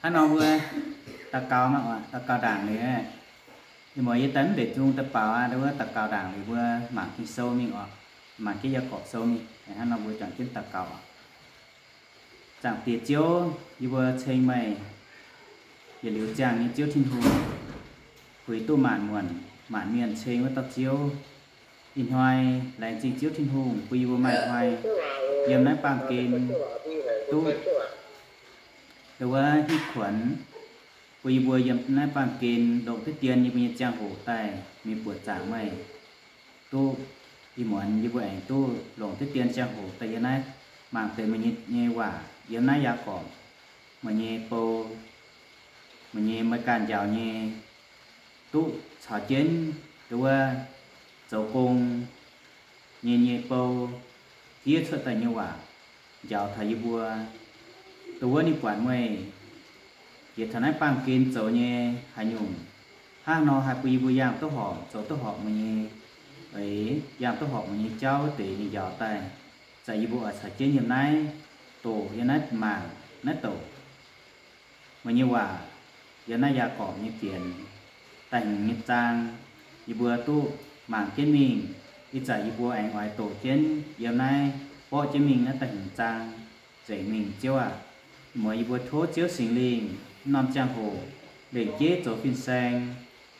Hnangv nor mbuo daux gaux maah oc, daux gaux ndaangc liuz, ih muonz yie daaih mv deix zung daaih baaux aqv, wuov daux gaux ndaangc liuz mbuo mangc Ging-Sou mingh oc, mangc jienv Yaagorpc Sou mingh. Hnangv nor mbuo juangc jienv daux gaux oc. Zaangc Diex Ziouv, yie mbuo ceng meih, yietc liuz ziangh nyei Ziouv Tin-Hungh, puix duqv maanc muonc maanc mienh ceng wuov dauh Ziouv. Ih hnoi laengz zingh Ziouv Tin-Hungh bun yie mbuo maaih hnoi yiem naaiv baamh gen duqv wuov hitv kuonx, bun yie mbuo yiem naaiv baamh gen longc diqv dien yie mbuo nyei ziangh hoc daaih mingh buoqc zaangc meih. Duqv ih muonz yie mbuo aengx duqv longc diqv dien ziangh hoc daaih yiem naaiv mangc deix meih nyei, nyei waac yiem naaiv Yaagorpc meih nyei bou, meih nyei meih ganh njaaux nyei, duqv caux jienv dongh wuov zoux gong nyei, nyei bou fiev cuotv daaih nyei waac njaaux taux yie mbuo. Dongh wuov ninh buatc meih jiex taux naaiv baamh gen zoux nyei haaix nyungc, hnangv nor haih bun yie mbuo yangh duqv horpc, zoux duqv horpc meih nyei eix, yangh duqv horpc meih nyei jauv wuov deix ninh njaaux daaih, zaqc yie mbuo oix caux jienv yiem naaiv doqc, yiem naaiv mangc, naaiv doqc meih nyei waac yiem naaiv Yaagorpc nyei fienx da'hmz nyei zaang. Yie mbuo duqv mangc jienv mingh, ih zanc yie mbuo aengx oix doqc jienv yiem naaiv, borqv jienv mingh naaiv da'hmz zaang nzengc mingh, Ziouv aac. Muoz yie mbuo tov Ziouv Singx Lingh norm ziangh hoc lengc jeiv zoux fin-saeng,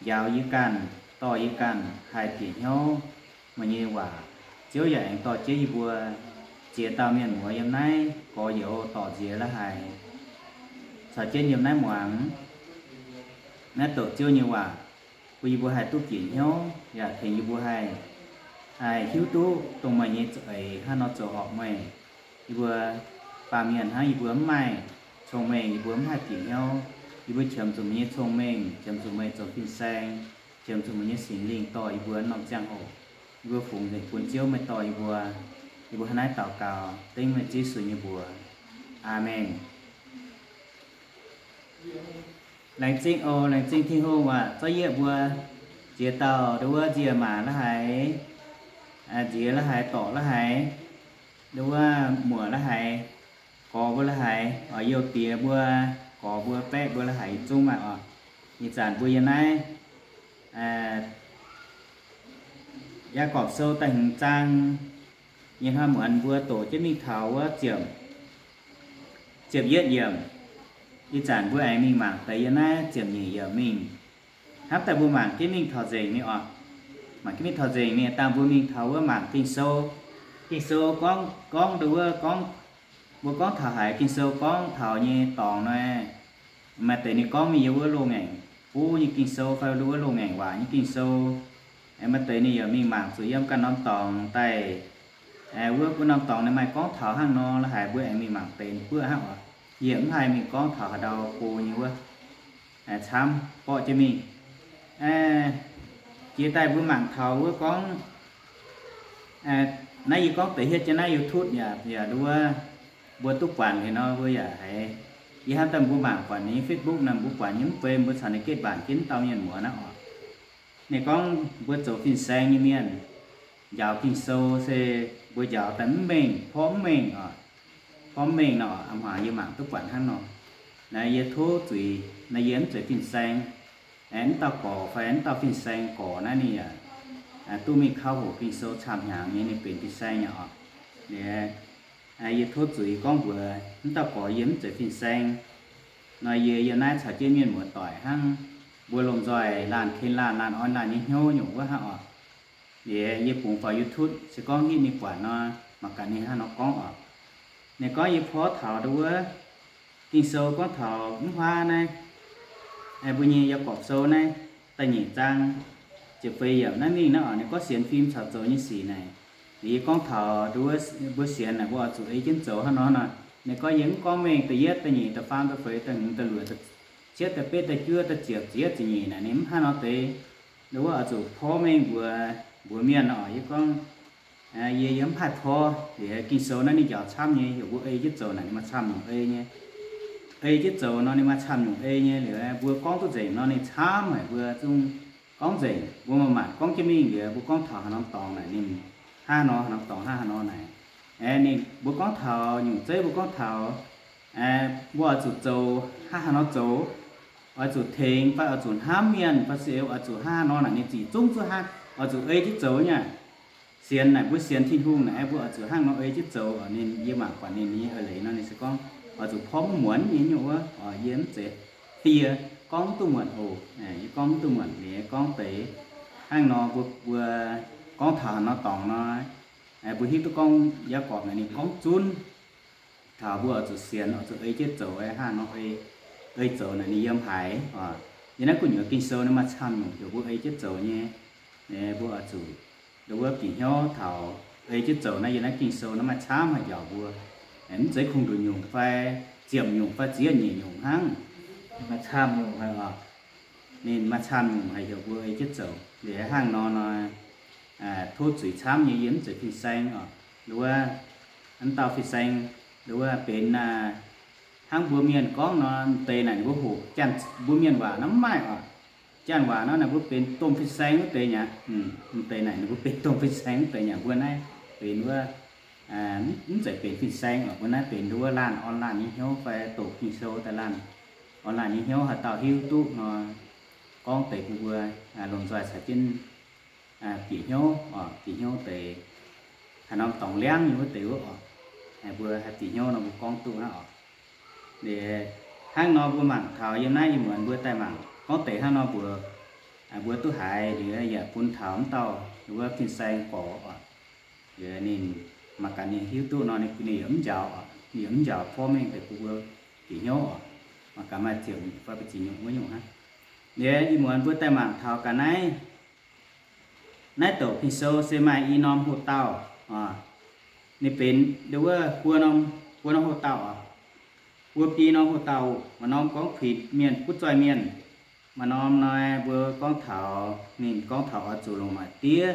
njaaux yie ganh, dorh yie ganh haih bieqc hnyouv meih nyei waac. Ziouv yaac aengx dorh jienv yie mbuo ziex dauh mienh muoz yiem naaiv gorx-youz dorc nziex la'haic, caux jienv yiem naaiv muangx naaiv doqc Ziouv nyei waac, bun yie mbuo haih duqv bieqc hnyouv, yaac tengx yie mbuo haih, haih hiuv duqv dongh meih nyei za'eix hnangv nor zoux horpc meih. Yie mbuo baamh mienh hnangv, yie mbuo mv maaih cong-mengh, yie mbuo mv haih bieqc hnyouv. Yie mbuo qiemx zuqc meih nyei cong-mengh, qiemx zuqc meih zoux fin-saeng, qiemx zuqc meih nyei Singx Lingh dorh yie mbuo norm ziangh hoc. Yie mbuo fungx nzengc bun Ziouv meih dorh yie mbuo. Yie mbuo hnangv naaiv daux gaux dengv meih Yesu nyei mbuox. Aamen. Laengz zingh oc, laengz zingh Tin-Hungh aac, zorqv yie mbuo ziex dauh nduov wuov nziemc maac la'haic, nziex la'haic, dorc la'haic, nduov wuov muoc la'haic, gorx mbuo la'haic, oix youh diex mbuo, gorx mbuo, baeqv mbuo la'haic yietc zungv maaih oc. Ih zanc mbuo yiem naaiv Yaagorpc Sou da'hmz zaang nyei hnoi muonz mbuo doqc jienv mingh taux wuov ziepc, ziepc yietv yiemc. Ih zanc mbuo aengx mingh mangc deix yiem naaiv ziepc nyeic yiemc mingh. Hnamv daaih mbuo mangc jienv mingh taux nzengc mingh oc. Mangc jienv mingh taux nzengc mingh dangh mbuo mingh taux wuov mangc Ging-Sou. Ging-Sou gorngv, gorngv nduov wuov gorngv, mbuo gorngv taux haaix Ging-Sou gorngv taux nyei dorngx nor, maaih deix ninh gorngv mingh yiem wuov loz-ngaengc buv nyei Ging-Sou fai nduov wuov loz-ngaengc waac nyei Ging-Sou. Maaih deix ninh yaac mingh mangc zuqc yiem ganh norm dorngx daaih, wuov, wuov norm dorngx ninh maaih gorngv taux hnangv nor la'haic, mbuo aengx mingh mangc deix buoqv hnangv oc. Yie mv haih mingh gorngv taux haaix ndau go nyei wuov, camv borqv jienv mingh. Jiex daaih mbuo mangc taux wuov gorngv, naaiv yie gorngv deix hietv jienv naaiv YouTube yaac, yaac nduov wuov, mbuo duqv buatc liuz nor mbuo yaac haiz, yie hnamv daaih mbuo mangc buatc ninh nyei Facebook naaic, mbuo buatc nyei mv bei, mbuo caux ninh geh mbaanc jienv dauh mienh muoz naaiv oc. Ninh gorngv mbuo zoux fin-saeng nyei mienh njaaux Ging-Sou se mbuo njaaux daaih mv mengh, porv mv mengh oc. Porv mv mengh nor, a'hmuangx yie mangc duqv buatc hnangv nor. Naaiv yie tov zuiz, naaiv yie mv zeiz fin-saeng, mv dauh gorx fai mv dauh fin-saeng gorx naaiv ninh yaac duqv mingh kauv hoqc Ging-Sou camv hnyangx nyei ninh benx fin-saeng nyei oc. Yie tov zuiz gorngv mbuox mv dauh gorx yie mv zeiz fin-saeng. Nor yie yiem naaiv caux jienv mienh muoz-doic hnangv, mbuo lomh nzoih laanh ken laanh, laanh orn laanh nyei hnyouv nyungc wuov hnangv oc. Liuz yie bungx faaux YouTube se gorngv hitv ninh buatc nor, mangc gaax ninh hnangv nor gorngv oc. Ninh gorngv yie porv taux nduov wuov Ging-Sou gorngv taux mv huaav naaiv, mbuo nyei Yaagorpc Sou naaiv da'nyeic zaang ziepc feix yiemc naaiv mingh naaiv oc, ninh gorngv sienx fim caux zoux nyei sic naaic. Liuz yie gorngv taux nduov wuov mbuo sienx naaic mbuo oix zuqc ei jienv zoux hnangv nor nor. Ninh gorngv yie mv gorngv mengh da'yietv, da'nyeic, da'faam, da'feix, da'hmz, da'luoqc, da'cietv, da'betv, da'juov, da'ziepc, ziepc yietv, ziepc nyeic naaic ninh mv hnangv nor deix. Nduov wuov oix zuqc porv mengh mbuox, mbuox mienh oc. Yie gorngv, yie, yie mv haih porv. Liuz Ging-Sou naaiv ninh njaaux camv nyei, heuc mbuo ei jienv zoux naaic ninh maaih camv nyungc ei nyei. Ei jienv zoux nor ninh maaih camv nyungc ei nyei. Liuz mbuo gorngv duqv nzengc nor ninh camv haic, mbuo zungv gorngv nzengc. Mbuo maaih maanc gorngv jienv mingh liuz mbuo gorngv taux haaix norm dorngx naaic ninh hnangv nor, haaix norm dorngx hnangv haaix nor naaic. Ninh mbuo gorngv taux nyungc zeiv, mbuo gorngv taux Mbuo oix zuqc zoux hnangv haaix nor zoux, oix zuqc tengx fai oix zuqc hnamv mienh fai se oix zuqc hnangv haaix nor naaic ninh zic zungv zuqc hnangv, oix zuqc ei jienv zoux nyei. Sienx naaic mbuo sienx Tin-Hungh naaic mbuo oix zuqc hnangv nor ei jienv zoux. Ninh, yie mangc buatc ninh nyei eix leiz nor ninh se gorngv oix zuqc porv mv muonc nyei nyungc wuov, yie mv zeiz, yie gorngv mv duqv muonc oc. Yie gorngv mv duqv muonc, yie gorngv deix hnangv nor mbuo, mbuo gorngv taux haaix nor dorngx nor, mbuo hiuv duqv gorngv Yaagorpc naaic ninh gorngv zunv taux mbuo oix zuqc sienx, oix zuqc ei jienv zoux, hnangv nor ei zoux naaic ninh yiem haaix oc. Yiem naaiv gu'nyuoz Ging-Sou naaiv maaih camv nyungc heuc mbuo ei jienv zoux nyei. Mbuo oix zuqc ndau wuov bieqc hnyouv taux ei jienv zoux naaiv. Yiem naaiv Ging-Sou naaiv maaih camv haaix njaaux mbuo, mv zeiz kungx nduqc nyungc fai ziepc nyungc fai ziex nyeic nyungc hnangv. Maaih camv nyungc haic oc. Ninh maaih camv nyungc haic heuc mbuo ei jienv zoux. Liuz hnangv nor nor, tov zuiz camv nyei, yie mv zeiz fin-saeng oc. Ndau wuov, mv dauh fin-saeng, ndau wuov benx hnangv mbuo mienh gorngv nor, m'deix naaic ninh mbuo hoqc Janx, mbuo mienh waac nor mv maaih oc. Janx waac nor naaic mbuo benx domh fin-saeng wuov deix nyei. M'deix naaic ninh mbuo benx domh fin-saeng wuov deix nyei. Mbuo naaiv benx wuov, mv zeiz benx fin-saeng oc. Mbuo naaiv benx ndau wuov laanh orn laanh nyei hnyouv fai doqc Ging-Sou daaih laanh orn laanh nyei hnyouv. Haaix dauh hiuv duqv nor, gorngv deix bun mbuo lomh nzoih caux jienv bieqc hnyouv oc. Bieqc hnyouv deix haaix norm dorngx liangv nyei wuov deix wuov oc. Mbuo haih bieqc hnyouv nor mbuo gorngv duqv hnangv oc. Liuz hnangv nor mbuo mangc taux yiem naaiv ih muonz mbuo daaih mangc gorngv deix hnangv nor mbuox mbuo duqv haiz liuz yaac bun taux mv dauh wuov fin-saeng gorx oc. Liuz ninh mangc gaax ninh hiuv duqv nor ninh yaac mv njaaux oc, ninh yaac mv njaaux porv mengh deix bun mbuo bieqc hnyouv oc. Mangc gaax maaih ziepc nyungc fai ziepc nyungc wuov nyungc hnangv. Liuz ih muonz mbuo daaih mangc taux ga'naaiv, naaiv douc Ging-Sou se maaih i norm hoc-dauh oc. Ninh benx ndau wuov buo norm, buo norm hoc-dauh oc. Buo i norm hoc-dauh, maaih norm gorngv kuinx mienh butv zoih mienh. Maaih norm nor mbuo gorngv taux, ninh gorngv taux oix zuqc longc noic diev,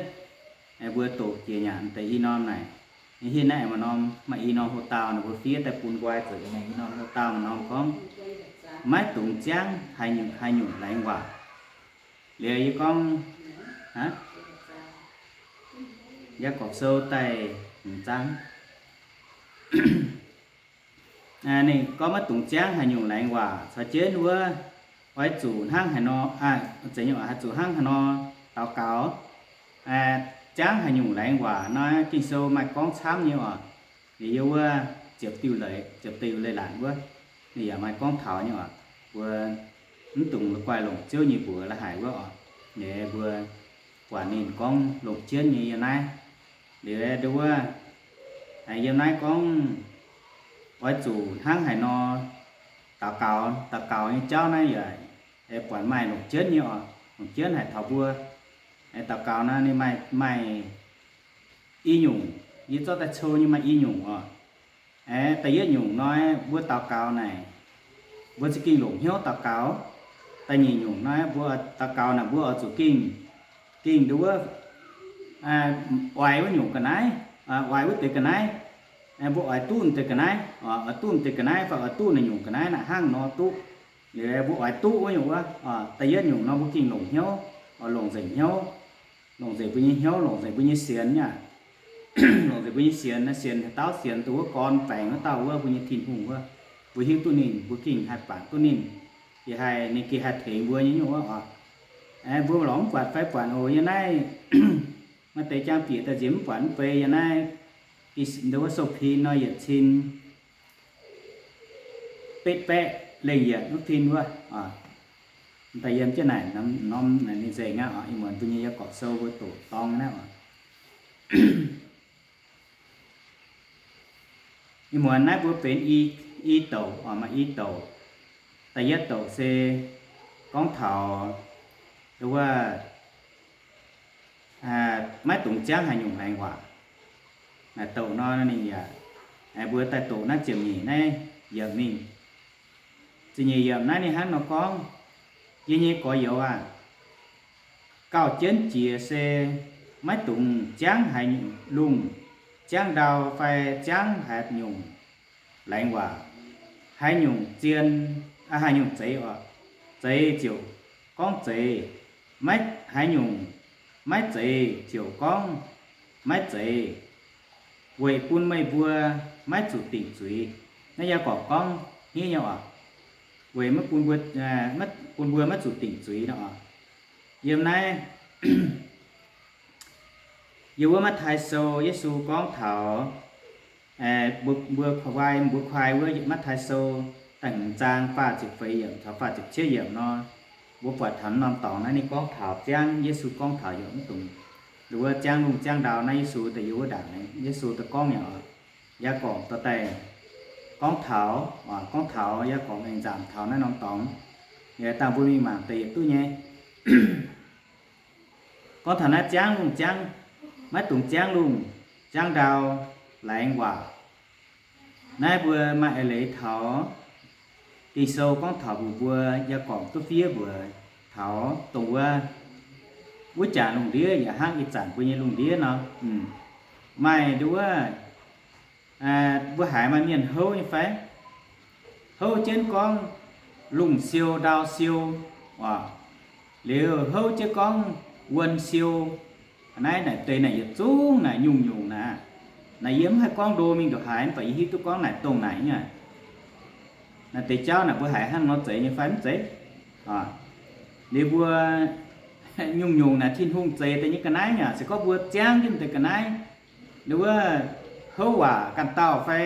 mbuo doqc jiex nyanc deix i norm naaic. Ninh hitv naaiv maaih norm, maaih i norm hoc-dauh naaic mbuo fiev daaih bun nqoi zoux naaic i norm hoc-dauh maaih norm gorngv maiv dungx ziangv haaix nyungc, haaix nyungc laengz waac. Liuz yie gorngv, Yaagorpc Sou da'hmz zaang, ninh gorngv maiv dungx ziangv haaix nyungc laengz waac caux jienv wuov, oix zuqc hnangv haaix nor, zeiz nyungc oix zuqc hnangv haaix nor daux gaux, ziangv haaix nyungc laengz waac nor, Ging-Sou maaih gorngv camv nyei oc. Liuz yie wuov ziepc diuh leiz, ziepc diuh leiz-latc wuov, ninh yaac maaih gorngv taux nyei oc. Mbuo mv dungx la'guaih longc Ziouv nyei mbuox la'haic wuov oc. Liuz mbuo buatc ninh gorngv longc jienv nyei yiem naaiv. Liuz ndau wuov, yiem naaiv gorngv oix zuqc hnangv haaix nor daux gaux, daux gaux nyei jauv naaiv yaac buatc maaih longc jienv nyei oc. Longc jienv haic taux mbuo daux gaux naaiv ninh maaih, maaih i nyungc, yie zorqv daaih cou nyei maaih i nyungc oc. Da'yietv nyungc nor, mbuo daux gaux naaic, mbuo za'gengh longc hnyouv daux gaux. Da'nyeic nyungc nor, mbuo daux gaux naaic mbuo oix zuqc gengh, gengh ndau wuov, oix wuov nyungc ga'naaiv, oix wuov deix ga'naaiv. Mbuo oix duqv deix ga'naaiv, oix duqv deix ga'naaiv fai oix duqv naaiv nyungc ga'naaiv naaic hnangv nor duqv. Liuz mbuo oix duqv wuov nyungc wuov, da'yietv nyungc nor mbuo gengh longc hnyouv, oix longc nzengc hnyouv, longc nzengc mbuo nyei hnyouv, longc nzengc mbuo nyei sienx nyei. Longc nzengc mbuo nyei sienx, sienx haaix dauh? Sienx dongh wuov gorn baengc wuov dauh wuov, mbuo nyei Tin-Hungh wuov. Mbuo hiuv duqv ninh, mbuo gengh haih bangc duqv ninh, gengh haih, ninh gengh haih tengx mbuo nyei nyungc wuov oc. Mbuo lorz mv buatc fai buatc oc. Yiem naaiv maaih deix jangx bieqc daaih nziex mv buatc mv bei. Yiem naaiv ndau wuov sou-pin nor yietc cin betv baeqv lengh yietc wuov pin wuov. Daaih yiem jienv naaic norm ninh nzengc aqv oc. Ih muonz mbuo nyei Yaagorpc Sou mbuo doqc dorng naaiv oc. Ih muonz naaiv mbuo benx i, i douc oc, maaih i douc. Da'yietv douc se gorngv taux ndau wuov maiv dungx ziangv haaix nyungc laengz waac. Naaiv douc nor ninh yaac, mbuo daaih doqc naaiv ziepc nyeic naaiv yiemc mingh. Ziepc nyeic yiemc naaiv ninh hnangv nor gorngv, Yie nyei gorx-youz aah! Gauh jienv jiex se maiv dungx ziangv haaix nyungc lungh, ziangv ndau fai ziangv haaix nyungc laengz waac. Haaix nyungc zien, haaix nyungc zeiz oc, zeiz ziouc gorngv zeiz. Maiv, haaix nyungc maiv zeiz ziouc gorngv maiv zeiz, weic bun meih mbuo maiv zuqc dingc zuiz. Naaiv Yaagorpc gorngv, hniev nyei oc, weic maiv bun mbuo, maiv bun mbuo maiv zuqc dingc zuiz nor oc. Yiem naaiv, yiem wuov Matv^taai Sou Yesu gorngv taux, mbuo, mbuo kuaai, mbuo kuaai wuov Matv^taai Sou da'hmz zaang faah ziepc feix yiemc caux faah ziepc cietv yiemc nor, mbuo buatc taux norm dorngx naaiv ninh gorngv taux ziangv, Yesu gorngv taux yaac mv dungx, wuov ziangv lungh ziangv ndau naaiv Yesu daaih yiem wuov ndaangc, Yesu daaih gorngv yaac, Yaagorpc dorh daaih gorngv taux, gorngv taux Yaagorpc aengx nzamc taux naaiv norm dorngx, yaac dangh mbuo mingh mangc deix yietc duqv nyei. Gorngv taux naaiv ziangv lungh ziangv, maiv dungx ziangv lungh ziangv ndau, laengz waac. Naaiv mbuo maaih eix leiz taux Ging-Sou gorngv taux mbuox mbuo, Yaagorpc duqv fiev mbuox taux dongh wuov, wuov jaax lungh ndiev yaac hnangv ih zanc mbuo nyei lungh ndiev nor, maaih nduov wuov, mbuo haiz maaih mienh houv nyei fai? Houv jienv gorngv lungh siou ndau siou, oc, liuz houv jienv gorngv wuon siou. Naaiv naaic deix naaic yietc zungv naaic nyungc-nyungc naaic. Naaic yie mv haih gorngv ndo mingh ndongc haaix, mv baac yie hiuv duqv gorngv naaic dongh naaic nyei. Naaiv deix jauv naaic mbuo haiz hnangv nor zeiz nyei fai mv zeiz? Liuz mbuo nyungc-nyungc naaic Tin-Hungh zeix deix nyei ga'naaiv yaac se gorngv mbuo ziangv jienv deix ga'naaiv, nduov wuov, houv waac ganh dauh fai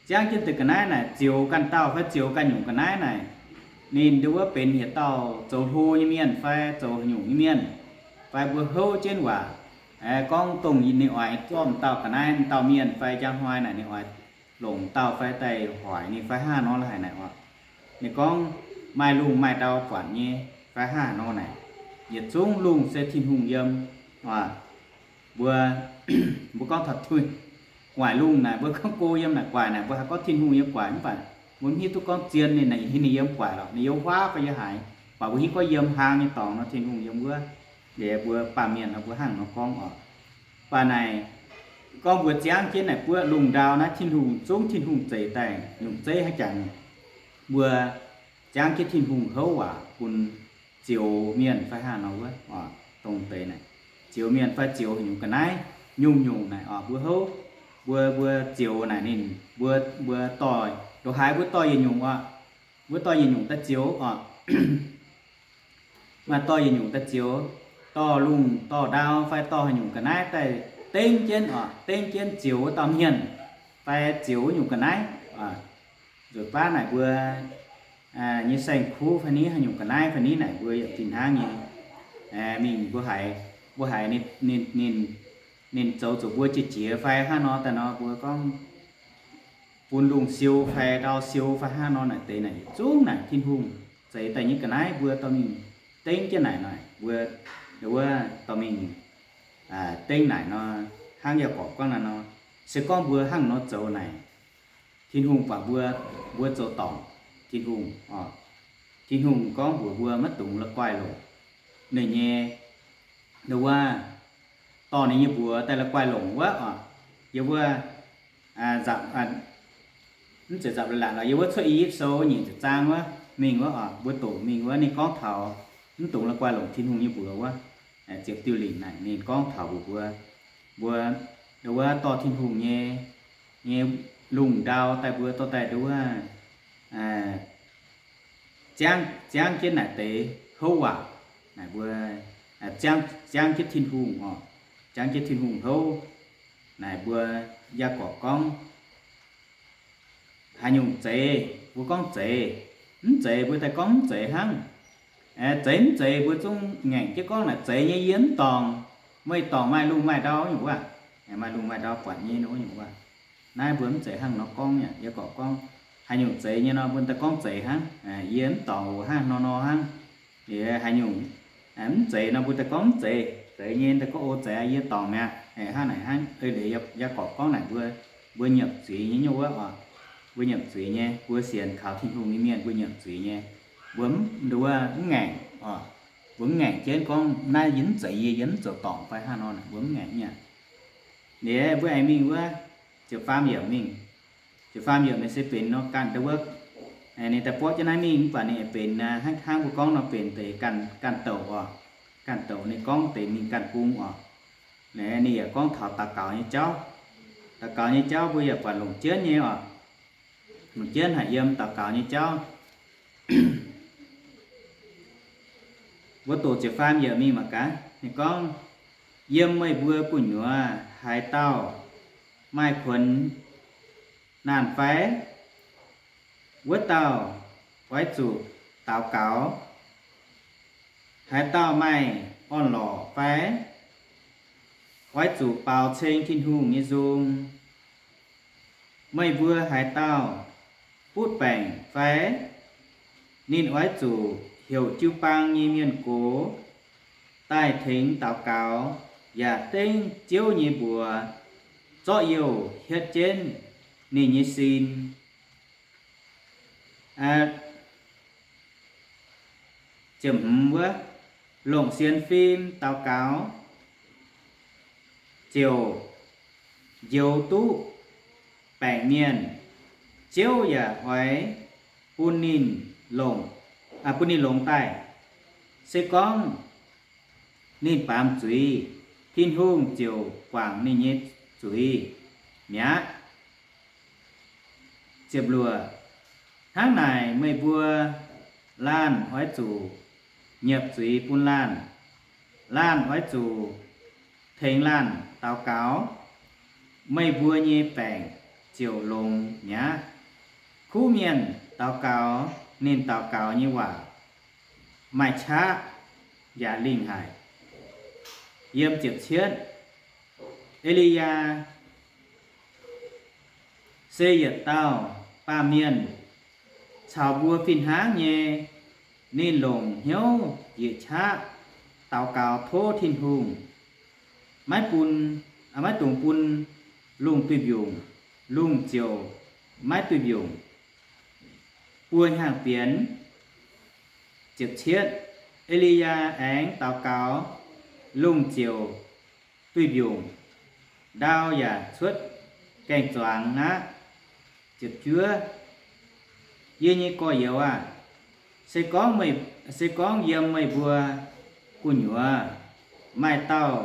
ziangv jienv deix ga'naaiv naaic, zioux ganh dauh fai zioux ganh nyungc ga'naaiv naaic, ninh nduov wuov benx yietc dauh zoux hlo nyei mienh fai zoux nyungc nyei mienh, fai mbuo houv jienv waac, gorngv dongh ninh oix zorqv dauh ga'naaiv, dauh mienh fai njang hnoi naaic ninh oix longc dauh fai daaih hoic ninh fai hnangv nor la'haic naaic oc. Ninh gorngv maaih lungh maaih ndau buatc nyei fai hnangv nor naaic, yietc zungv lungh se Tin-Hungh yiem. Mbuo, mbuo gorngv taux gu'nguaaic lungh naaic, mbuo gorngv go yiem naaic gu'nguaaic naaic, mbuo haih gorngv Tin-Hungh yiem gu'nguaaic, mv baac mbuo mv hiuv duqv gorngv zien ninh naaic, ninh yiem gu'nguaaic lorqc, ninh yiem huaav fai yiem haaix, baac mbuo hiuv gorngv yiem hlang nyei dorngx nor Tin-Hungh yiem wuov. Liuz mbuo baamh mienh nor mbuo hnangv nor gorngv oc. Baac naaic, gorngv mbuo ziangv jienv naaic buov lungh ndau naaiv Tin-Hungh, zungv Tin-Hungh zeix daaih nyungc zeiv hnangv jangx, mbuo ziangv jienv Tin-Hungh houv waac bun zioux mienh fai hnangv nor wuov, dongh deix naaic, zioux mienh fai zioux haaix nyungc ga'naaiv, nyungc-nyungc naaic oc, mbuo houv, mbuo, mbuo zioux naaic ninh, mbuo, mbuo dorh, ndongc haaix mbuo dorh yietc nyungc oc, mbuo dorh yietc nyungc daaih zioux oc. Maaih dorh yietc nyungc daaih zioux, dorh lungh dorh ndau fai dorh haaix nyungc ga'naaiv daaih dengv jienv oc, dengv jienv zioux wuov dauh mienh fai zioux wuov nyungc ga'naaiv. Nzueic baav naaic mbuo nyei saeng-kuv fai ni haaix nyungc ga'naaiv fai ni naaic mbuo yaac fih hnangv nyei. Mingh mbuo haiz, mbuo haiz ninh, ninh, ninh zoux zuqc mbuo jiex jiex fai hnangv nor daaih nor mbuo gorngv bun lungh siou fai ndau siou fai hnangv nor naaic deix naaic yietc zungv naaic Tin-Hungh zeix daaih nyei ga'naaiv mbuo dorh mingh dengv jienv naaic, naaic mbuo, wuov dorh mingh dengv naaic nor, hnangv Yaagorpc gorngv naaiv nor, se gorngv mbuo hnangv nor zoux naaic, Tin-Hungh buatc mbuo, mbuo zoux dorngc Tin-Hungh oc. Tin-Hungh gorngv mbuox mbuo maiv dungx la'guaih longc ninh nyei, wuov, dorh ninh nyei mbuox daaih la'guaih longc wuov oc. Yie wuov, nzapc, mv zeiz nzapc la'latc lorqc, yie wuov Cuotv I^yipv Sou nyic ziepc zaang wuov mingh wuov oc, mbuo doqc mingh wuov ninh gorngv taux mv dungx la'guaih longc Tin-Hungh nyei mbuox wuov, ziepc diuh lingc naaic ninh gorngv taux mbuox mbuo, mbuo, wuov dorh Tin-Hungh nyei, nyei lungh ndau daaih mbuo dorh daaih nduov wuov, ziangv, ziangv jienv naaic deix houv waac, naaic mbuo, ziangv, ziangv jienv Tin-Hungh oc, ziangv jienv Tin-Hungh houv, naaic mbuo Yaagorpc gorngv, haaix nyungc zeiz mbuo gorngv zeiz, mv zeiz mbuo daaih gorngv mv zeiz hnangv. Zeiz mv zeiz mbuo zungv ngaengc jienv gorngv naaic zeiz nyei, yie mv dorngc. Meih dorngc maaih lungh maaih ndau nyungc wuov, maaih lungh maaih ndau buatc nyei nor nyungc wuov. Naaiv mbuo mv zeiz hnangv nor gorngv nyei. Yaagorpc gorngv, haaix nyungc zeiz nyei nor mbuo daaih gorngv zeiz hnangv. Yie mv dorngc oc, hnangv nor nor hnangv. Liuz haaix nyungc mv zeiz nor mbuo daaih gorngv mv zeiz, zeiz nyei daaih gorngv o zeiz aqv, yie dorngc mi'aqv, hnangv naaic hnangv. Eix leiz Yaagorpc gorngv naaic mbuo, mbuo nyiemc zuiz nyei nyungc wuov oc. Mbuo nyiemc zuiz nyei, mbuo sienx kaux Tin-Hungh nyei mienh mbuo nyiemc zuiz nyei. Mbuo mv, nduov, mv ngaengc oc. Mbuo mv ngaengc jienv gorngv naaiv yie mv zeiz, yie, yie mv zoux dorngc fai hnangv nor, mbuo mv ngaengc nyei. Liuz mbuo aengx mingh wuov ziepc faam yiemc mingh. Ziepc faam yiemc ninh se benx nor ganh deix wuov, ninh daaih borqv jienv naaiv mingh mv baac ninh benx hnangv, hnangv mbuo gorngv nor benx deix ganh, ganh douc oc. Ganh douc ninh gorngv deix mingh ganh bung oc. Ninh yaac gorngv taux daux gaux nyei jauv. Daux gaux nyei jauv mbuo yaac buatc longc jienv nyei oc. Longc jienv haic yiem daux gaux nyei jauv. Mbuo doqc ziepc faam yiemc mingh mangc gaax. Ninh gorngv, Yiem meih mbuo gu'nyuoz haaix dauh maaih kuonx naanh fai? Wuov dauh oix zuqc daux gaux. Haaix dauh maaih orn-lorqc fai? Oix zuqc baaux ceng Tin-Hungh nyei nzung. Meih mbuo haaix dauh butv baengc fai? Ninh oix zuqc heuc jiu-baang nyei mienh gox daaih tengx daux gaux, yaac dengv Ziouv nyei mbuox zorqv youh hietv jienv ninh nyei sin. Ziepc hmz wuov, longc sienx fim daux gaux ziouc njoux duqv baengc mienh. Ziouv yaac oix bun ninh longx, bun ninh longx daaih. Se gorngv ninh baamz zuiz, Tin-Hungh ziouc guangc ninh nyei zuiz mi'aqv. Ziepc luoqc, hnangv naaic meih mbuo laanh oix zuqc nyiepc zuiz bun laanh. Laanh oix zuqc tengx laanh daux gaux, meih mbuo nyei baengc ziouc longx mi'aqv. Kuv mienh daux gaux, ninh daux gaux nyei waac maaih qaqv yaac lingh haic. Yiem ziepc cietv, E^li^yaa se yietc dauh baamh mienh caux mbuo fih hnangv nyei. Ninh longc hnyouv njiec qaqv daux gaux tov Tin-Hungh, maiv bun, maiv dungx bun lungh duih mbiungc, lungh ziouc maiv duih mbiungc. Buo hnyangx-bienx, ziepc cietv, E^li^yaa aengx daux gaux, lungh ziouc duih mbiungc, ndau yaac cuotv gaeng-zuangx aqv. Ziepc juov, yie nyei gorx-youz aah! Se gorngv, se gorngv yiem meih mbuo gu'nyuoz maaih dauh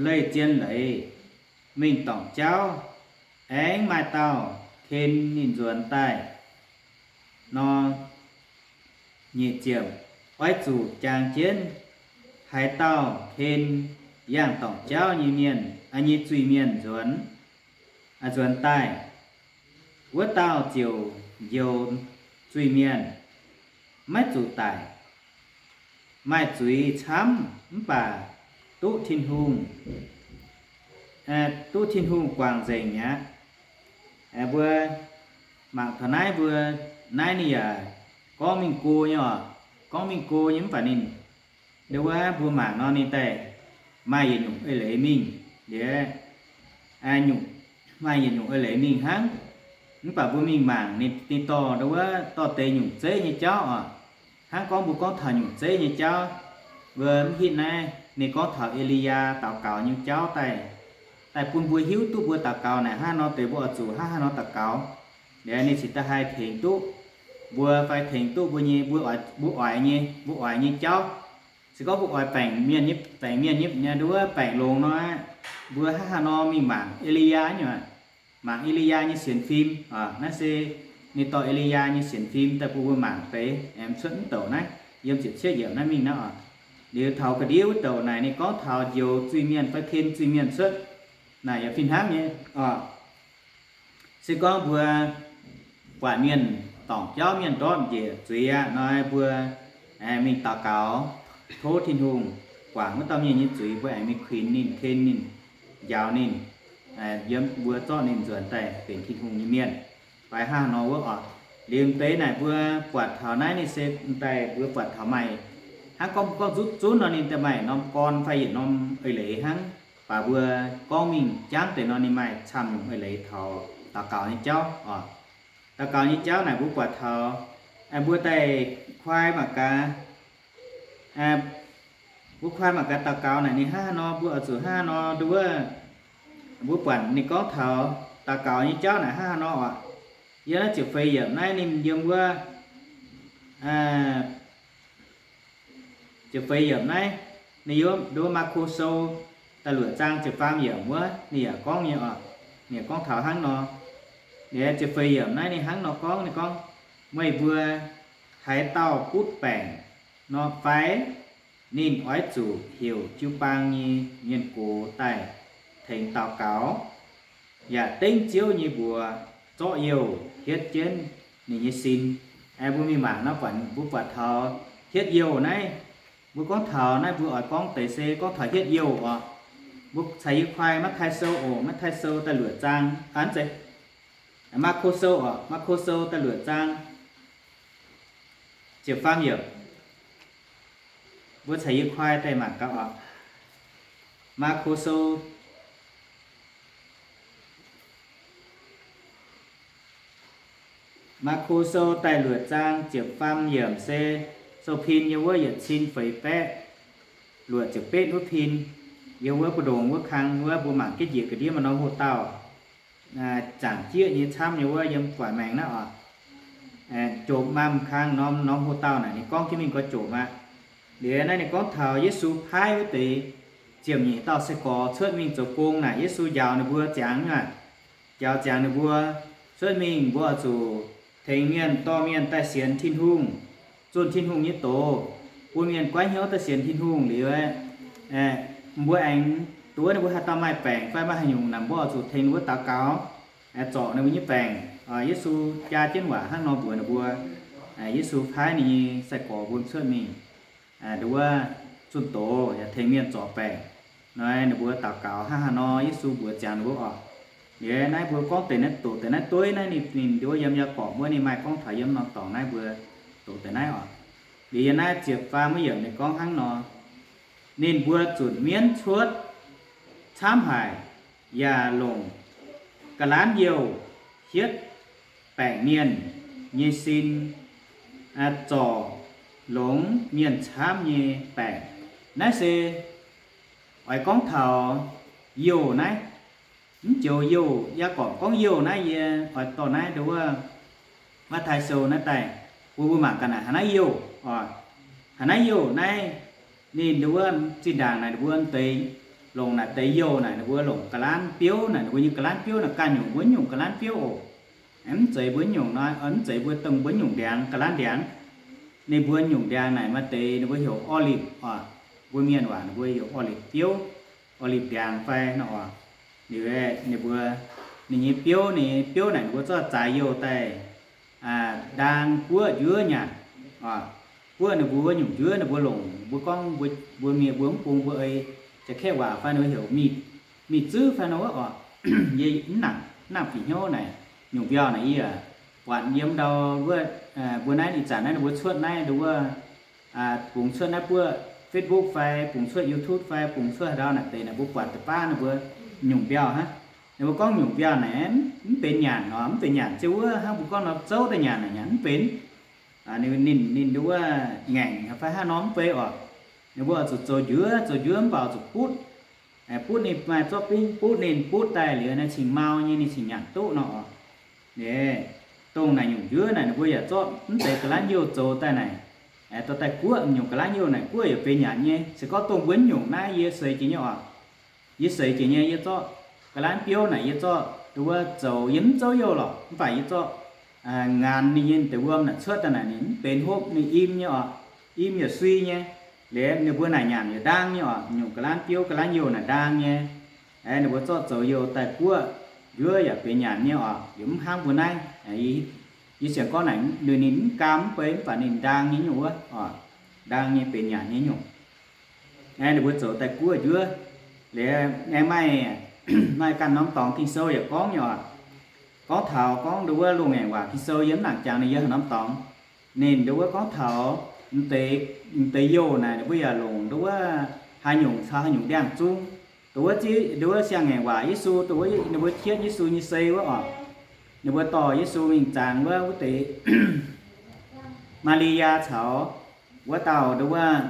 leih zien leiz mingh dorngc jauv, aengx maaih dauh ken ninh nzuonx daaih nor, nyic ziepc, oix zuqc jangx jienv haaix dauh ken yangh dorngc jauv nyei mienh, nyei zuiz-mienh nzuonx, nzuonx daaih, wuov dauh ziouc njoux zuiz-mienh, maiv zuqc daic. Maaih zuiz camv mv baac duqv Tin-Hungh, duqv Tin-Hungh guangc nzengc mi'aqv. Mbuo mangc taux naaiv, mbuo naaiv ninh yaac gorngv mingh go nyei oc. Gorngv mingh go nyei mv baac ninh, ndo wuov mbuo mangc nor ninh daaih maaih yietc nyungc eix leiz mingh. Liuz, nyungc, maaih yietc nyungc eix leiz mingh hnangv. Mv baac mbuo mingh mangc ninh, ninh dorh ndo wuov dorh deix nyungc zeiv nyei jauv oc. Hnangv gorngv mbuo gorngv taux nyungc zeiv nyei jauv, mbuo mv hitv naaiv ninh gorngv taux E^li^yaa daux gaux nyei jauv daaih, daaih bun mbuo hiuv duqv mbuo daux gaux naaic hnangv haaix nor deix, mbuo oix zuqc hnangv haaix nor daux gaux. Liuz ninh cingx daaih haih tengx duqv mbuo fai tengx duqv mbuo nyei, mbuo oix, mbuo oix nyei, mbuo oix nyei jauv. Se gorngv mbuo oix baengc mienh nyei, baengc mienh nyei, ndo wuov baengc longx nor, mbuo hnangv haaix nor mingh mangc E^li^yaa nyei, mangc E^li^yaa nyei sienx fim. Naaiv se ninh dorh E^li^yaa nyei sienx fim daaih bun mbuo mangc deix, aengx cuotv mv douc naaiv, yiem ziepc cietv yiemc naaiv mingh naaiv oc. Liuz taux ga'ndiev wuov douc naaic ninh gorngv taux njoux zuiz-mienh fai ken zuiz-mienh cuotv naaic yaac fih hnangv nyei oc. Se gorngv mbuo buatc mienh dorngc jauv, mienh ndortv njiec zuiz aqv nor, mbuo mingh daux gaux tov Tin-Hungh guangc wuov dauh mienh nyei zuiz, mbuo aengx mingh kuinx ninh, ken ninh, njaaux ninh, yiem mbuo zorqv ninh nzuonx daaih benx Tin-Hungh nyei mienh fai hnangv haaix nor wuov oc. Liuz deix naaic mbuo buatc taux naaiv ninh se daaih mbuo buatc taux maaih, hnangv gorngv mbuo gorngv zutv zunv nor ninh daaih maaih norm gorn fai yietc norm eix leiz hnangv. Baac mbuo gorngv mingh jangv deix nor ninh maaih camv nyungc eix leiz taux daux gaux nyei jauv oc. Daux gaux nyei jauv naaic mbuo buatc taux, mbuo daaih kuaai mangc gaax, mbuo kuaai mangc gaax daux gaux naaic ninh hnangv haaix nor, mbuo oix zuqc hnangv haaix nor ndo wuov. Mbuo buatc ninh gorngv taux daux gaux nyei jauv naaic hnangv haaix nor oc. Yiem naaiv ziepc feix yiemc naaiv ninh yiem wuov, ziepc feix yiemc naaiv, ninh yiem ndo wuov Maako Sou da'luoqc zaang ziepc faam yiemc wuov ninh yaac gorngv nyei oc. Ninh yaac gorngv taux hnangv nor. Ziepc feix yiemc naaiv ninh hnangv nor gorngv, ninh gorngv, Meih mbuo haaix dauh butv baengc nor fai? Ninh oix zuqc heuc jiu-baang nyei mienh gox daaih tengx daux gaux, yaac dengv Ziouv nyei mbuox zorqv youh hietv jienv ninh nyei sin. Aengx mbuo mingh mangc nor, mbuo buatc taux hietv youh naaiv. Mbuo gorngv taux naaiv, mbuo oix gorngv deix se gorngv taux hietv youh oc. Mbuo caux yie kuaai Matv^taai Sou oc. Matv^taai Sou da'luoqc zaang, aa, zeiz, Maako Sou oc. Maako Sou da'luoqc zaang, ziepc faam yiemc. Mbuo caux yie kuaai daaih mangc gaax oc. Maako Sou, Maako Sou da'luoqc zaang ziepc faam yiemc se sou pin yiem wuov yietc cin feix baeqv luoqc ziepc betv wuov pin, yiem wuov mbu'ndongx wuov kang wuov. Mbuo mangc jienv njiec ga'ndiev maaih norm hoc-dauh, zaangc jieqv nyei camv nyei wuov, yiem gu'nguaaic maengx naaiv oc. Jomc maah, kang norm, norm hoc-dauh naaic ninh gorngv jienv mingh gorx jomc aqv. Liuz naaiv ninh gorngv taux Yesu paaiv wuov deix ziepc nyeic dauh sai-gorx cuotv mingh zoux gong naaic, Yesu njaaux ninh mbuo ziangx aqv. Njaaux ziangx ninh mbuo cuotv mingh, mbuo oix zuqc tengx mienh dorh mienh daaih sienx Tin-Hungh, zunh Tin-Hungh nyei doz, bun mienh goiv hnyouv daaih sienx Tin-Hungh. Liuz mbuo aengx duqv ninh mbuo haaix dauh maaih baengc fai maaih haaix nyungc naaic, mbuo oix zuqc tengx ninh mbuo daux gaux, zorc ninh mbuo nyei baengc. Yesu jaa jienv waac hnangv nor mbuox ninh mbuo. Yesu paaiv ninh nyei sai-gorx mbuo cuotv mingh nduov wuov zunh doz yaac tengx mienh zorc baengc. Nor ninh mbuo daux gaux hnangv haaix nor, Yesu mbuox ziangx ninh mbuo oc. Liuz naaiv mbuo gorngv deix naaiv, doqc deix naaiv dueiv naaiv, ninh, ninh nduov yiem Yaagorpc wuov ninh maaih gorngv taux yiem norm dorngx naaiv, mbuo doqc deix naaiv oc. Liuz yiem naaiv ziepc faam wuov yiemc ninh gorngv hnangv nor, ninh mbuo zunc mienv cuotv camv haic, yaac longc ga'lanv youh hietv baengc mienh nyei sin, zorc longx mienh camv nyei baengc. Naaiv se oix gorngv taux youh naaiv. Mv joux youh, Yaagorpc gorngv youh naaiv, yie oix dorh naaiv nduov wuov Matv^taai Sou naaiv daaih bun mbuo mangc gaax naaic, haaix naaiv youh oc. Haaix naaiv youh naaiv, ninh nduov wuov zinh ndaangc naaic ninh mbuo deix, longc naaic deix youh naaic ninh mbuo longc ga'lanv biouv naaic, ninh mbuo nyei ga'lanv biouv naaic ganh nyungc mbuo nyungc ga'lanv biouv oc. Mv zeiz mbuo nyungc nor, mv zeiz mbuo dongh mbuo nyungc ndiangx, ga'lanv ndiangx. Ninh mbuo nyungc ndiangx naaic maaih deix ninh mbuo heuc olive oc. Mbuo mienh waac ninh mbuo heuc olive biouv, olive ndiangx fai nor oc. Liuz ninh mbuo, ninh nyei biouv, ninh nyei biouv naaic ninh mbuo zorqv zaaix youh daaih ndaang guoqv njuov nyanc oc. Guoqv ninh mbuo wuov nyungc njuov ninh mbuo longc, mbuo gorngv mbuo, mbuo mienh mbuo mv bung mbuo ei jaa-kaeqv waac fai ninh mbuo heuc mih, mih zuov fai nor wuov oc. Yie mv nangc, mv nangc bieqc hnyouv naaic nyungc mbiauh naaic yie buatc yiem ndau wuov, mbuo naaiv ih zanc naaiv ninh mbuo cuotv naaiv nduov wuov, bungx cuotv naaiv buov Facebook fai bungx cuotv YouTube fai bungx cuotv haaix ndau naaic deix naaic mbuo buatc deix baav ninh mbuo nyungc mbiauh hnangv. Ninh mbuo gorngv nyungc mbiauh naaic mv benx nyanc nor, mv benx nyanc ziouc wuov hnangv mbuo gorngv nor zouv daaih nyanc naaic nyanc mv benx. Ninh, ninh nduov wuov ngaengc fai hnangv nor mv bei oc. Ninh mbuo oix zuqc zoux njuov, zoux njuov mv baac oix zuqc butv. Butv ninh maaih zorqv butv, butv ninh butv daaih liuz naaiv cingx mau nyei ninh cingx nyanc duqv nor oc. Ninh dongh naaic nyungc njuov naaic ninh mbuo yaac zorqv mv deix ga'lanv youh zoux daaih naaic, dorh daaih guoqv nyungc ga'lanv youh naaic guoqv yaac benx nyanc nyei. Se gorngv dongh mbuo nyungc naaiv yie seix jiex nyei oc. Yie seix jiex nyei, yie zorqv ga'lanv biouv naaic yie zorqv nduov wuov zoux yie mv zouv youh lorqc, mv baac yie zorqv ngaanx ninh nyei deix wuom naaic cuotv daaih naaic ninh mv benx hopv, ninh im nyei oc. Im yaac sui nyei. Liuz ninh mbuo naaic nyanc yaac ndaang nyei oc. Nyungc ga'lanv biouv ga'lanv youh naaic ndaang nyei. Ninh mbuo zorqv zoux youh daaih guoqv njuov yaac benx nyanc nyei oc. Yaac mv hnangv mbuo naaiv. Yie sienx gorngv naaic ninh mv gaam mv bei mv baac ninh ndaang nyei nyungc wuov oc. Ndaang nyei benx nyanc nyei nyungc. Ninh mbuo zoux daaih guoqv njuov. Liuz aengx maaih, maaih ganh norm dorngx Ging-Sou yaac gorngv nyei oc. Gorngv taux gorngv nduov wuov loz-ngaengc waac Ging-Sou yie mv nangc jangx ninh yiem haaix norm dorngx. Ninh nduov wuov gorngv taux m'deix, m'deix youh naaic ninh mbuo yaac longc nduov wuov haaix nyungc caux haaix nyungc ndiangx-zung. Nduov wuov, nduov wuov siang-ngaengc waac Yesu, nduov wuov ninh mbuo hietv Yesu nyei sei wuov oc. Ninh mbuo dorh Yesu mingh zaangx wuov, wuov deix Maa^li^yaa caux wuov dauh nduov wuov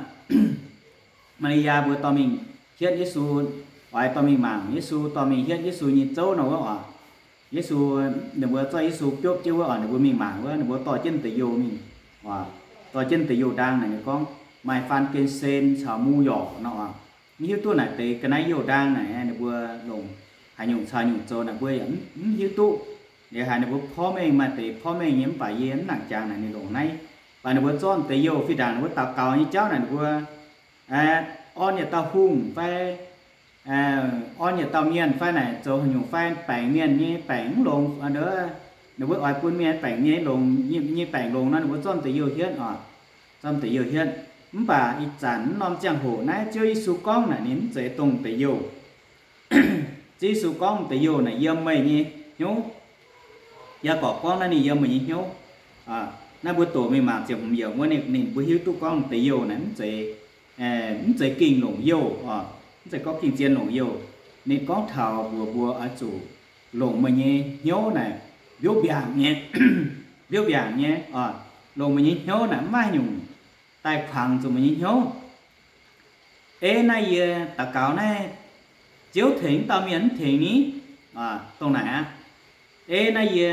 Maa^li^yaa mbuo dorh mingh hietv Yesu, oix dorh mingh mangc Yesu, dorh mingh hietv Yesu nyei zouv nor wuov oc. Yesu, ninh mbuo zorqv Yesu biopv jienv wuov oc, ninh mbuo mingh mangc wuov, ninh mbuo dorh jienv deix youh mingh oc. Dorh jienv deix youh ndaang naaic ninh gorngv maaih faan gen sen caux mu yorc nor oc. Mv hiuv duqv naaic deix ga'naaiv youh ndaang naaic ninh mbuo longc haaix nyungc caux nyungc zoux naaic mbuo yaac mv hiuv duqv. Liuz haiz ninh mbuo porv mengh maaih deix porv mengh nyei, mv baac yie mv nangc jangx naaic ninh longc naaiv. Mv baac ninh mbuo zorqv deix youh fih ndaangc ninh mbuo daux gaux nyei jauv naaic ninh mbuo, aa, orn yietc dauh hungh fai, aa, orn yietc dauh mienh fai naaic zoux haaix nyungc fai baengc mienh nyei baengc mv longx, ninh mbuo oix bun mienh baengc mienh longx nyei baengc longx nor, ninh mbuo zorqv deix youh hietv oc. Zorqv deix youh hietv. Mv baac ih zanc mv norm ziangh hoc naaiv Ziouv Yesu gorngv naaic ninh mv zeiz dongh deix youh. Ziouv Yesu gorngv deix youh naaic yiem meih nyei hnyouv. Yaagorpc gorngv naaiv ninh yiem meih nyei hnyouv. Naaiv mbuo doqc mingh mangc ziepc hmz yiemc wuov ninh, ninh mbuo hiuv duqv gorngv deix youh naaic mv zeiz, mv zeiz gengh longc youh oc, mv zeiz gorngv gengh zien longc youh. Ninh gorngv taux mbuox mbuo oix zuqc longc meih nyei hnyouv naaic mbiouv mbiaangc nyei, mbiouv mbiaangc nyei oc. Longc meih nyei hnyouv naaic mv maaih haaix nyungc daaih kuangx zuqc meih nyei hnyouv. Ei naaiv yie daux gaux naaiv, Ziouv tengx dauh mienh mv tengx ni? Dongh naaic aqv. Ei naaiv yie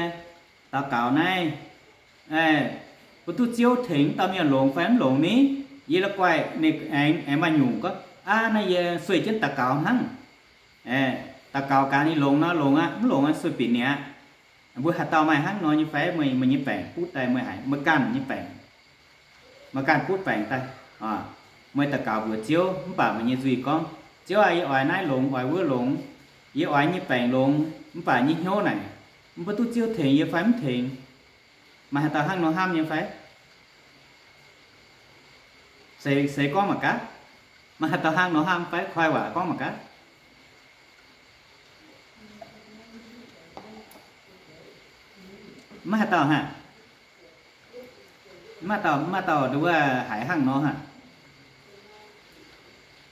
daux gaux naaiv, mbuo duqv Ziouv tengx dauh mienh longx fai mv longx ni? Yie la'guaih ninh aengx, aengx maaih nyungc gorngv, aa, naaiv yie sueih jienv daux gaux hnangv. Daux gaux gaax ninh longx nor longx aqv, mv longx aqv, sueih binc ninh aqv. Mbuo haaix dauh maaih hnangv nor nyei fai? Meih, meih nyei baengc butv daaih meih haiz, meih ganh nyei baengc, meih ganh butv baengc daaih, meih daux gaux mbuox Ziouv mv baac meih nyei nzuih gorngv, Ziouv aac, yie oix naaiv longx, oix wuov longx, yie oix nyei baengc longx, mv baac nyei hnyouv naaic, mv baac duqv Ziouv tengx yie fai mv tengx? Maaih haaix dauh hnangv nor hnamv nyei fai? Seix, seix gorngv mangc gaax. Maaih haaix dauh hnangv nor hnamv fai? Koi waac gorngv mangc gaax. Maiv haaix dauh hnangv. Maiv dauh, maiv dauh nduov haiz hnangv nor hnangv.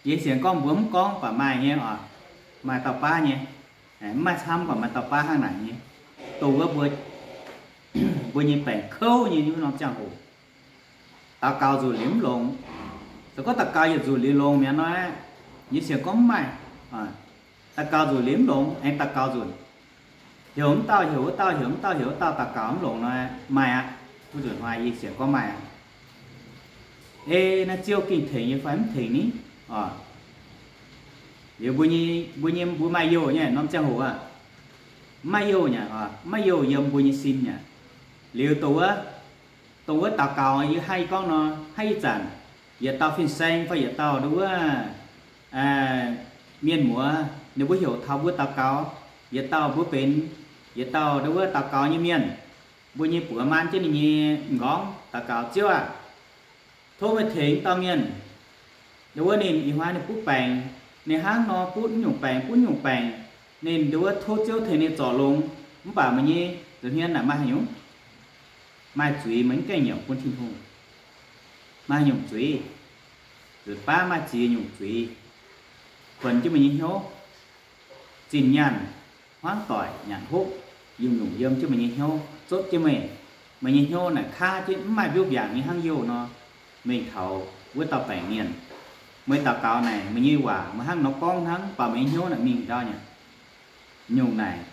Yie sienx gorngv mbuo mv gorngv baac maaih nyei oc. Maaih dauh baav nyei. Mv maaih camv baac maaih dauh baav hnangv naaic nyei. Dongh wuov mbuo, mbuo nyei baengc kouv nyei nyungc norm ziangh hoc, daux gaux nzunc liuz mv longx. Se gorngv daux gaux yietc nzunc liuz longx mi'aqv nor, yie sienx gorngv mv maaih. Daux gaux nzunc liuz mv longx, aengx daux gaux nzunc, heuc mv dauh heuc wuov dauh, heuc mv dauh heuc wuov dauh, daux gaux mv longx nor, maaih aqv. Wuov nzunc hnoi yie sienx gorngv maaih aqv. Ei, naaiv Ziouv gengh tengx yie fai mv tengx ni? Oc, liuz mbuo nyei, mbuo nyei, mbuo maaih youh nyei norm ziangh hoc aqv. Mv maaih youh nyei oc, mv maaih youh yiem mbuo nyei sin nyei. Liuz dongh wuov, dongh wuov daux gaux yie haih gorngv nor, haih ih zanc yietc dauh fin-saeng fai yietc dauh nduov wuov mienh muoz, ninh mbuo heuc taux mbuo daux gaux, yietc dauh mbuo benx yietc dauh nduov wuov daux gaux nyei mienh. Mbuo nyei buoz maan jienv ninh nyei m'nqorngv daux gaux, Ziouv aah, tov meih tengx dauh mienh. Nduov wuov ninh ih hnoi ninh butv baengc, ninh hnangv nor butv nyungc baengc, butv nyungc baengc. Ninh nduov wuov tov Ziouv tengx ninh zorc longx, mv baac meih nyei nzuonx hmien naaic maaih haaix nyungc? Maaih zuiz meih mv gaengh nyiemc bun Tin-Hungh. Maaih haaix nyungc zuiz? Nzunc baav maaih ziex nyungc zuiz kuonx jienv meih nyei hnyouv. Zinh nyaanh, hmuangv doic, nyanc hopv, nyungc-nyungc yiem jienv meih nyei hnyouv, zotv jienv meih. Meih nyei hnyouv naaic kaav jienv mv maaih mbiouv mbiaangc nyei hnangv youh nor, mingh taux wuov dauh baengc mienh. Meih daux gaux naaic meih nyei waac meih hnangv nor gorngv hnangv, mv baac meih nyei hnyouv naaic mingh ndau nyei. Nyungc naaic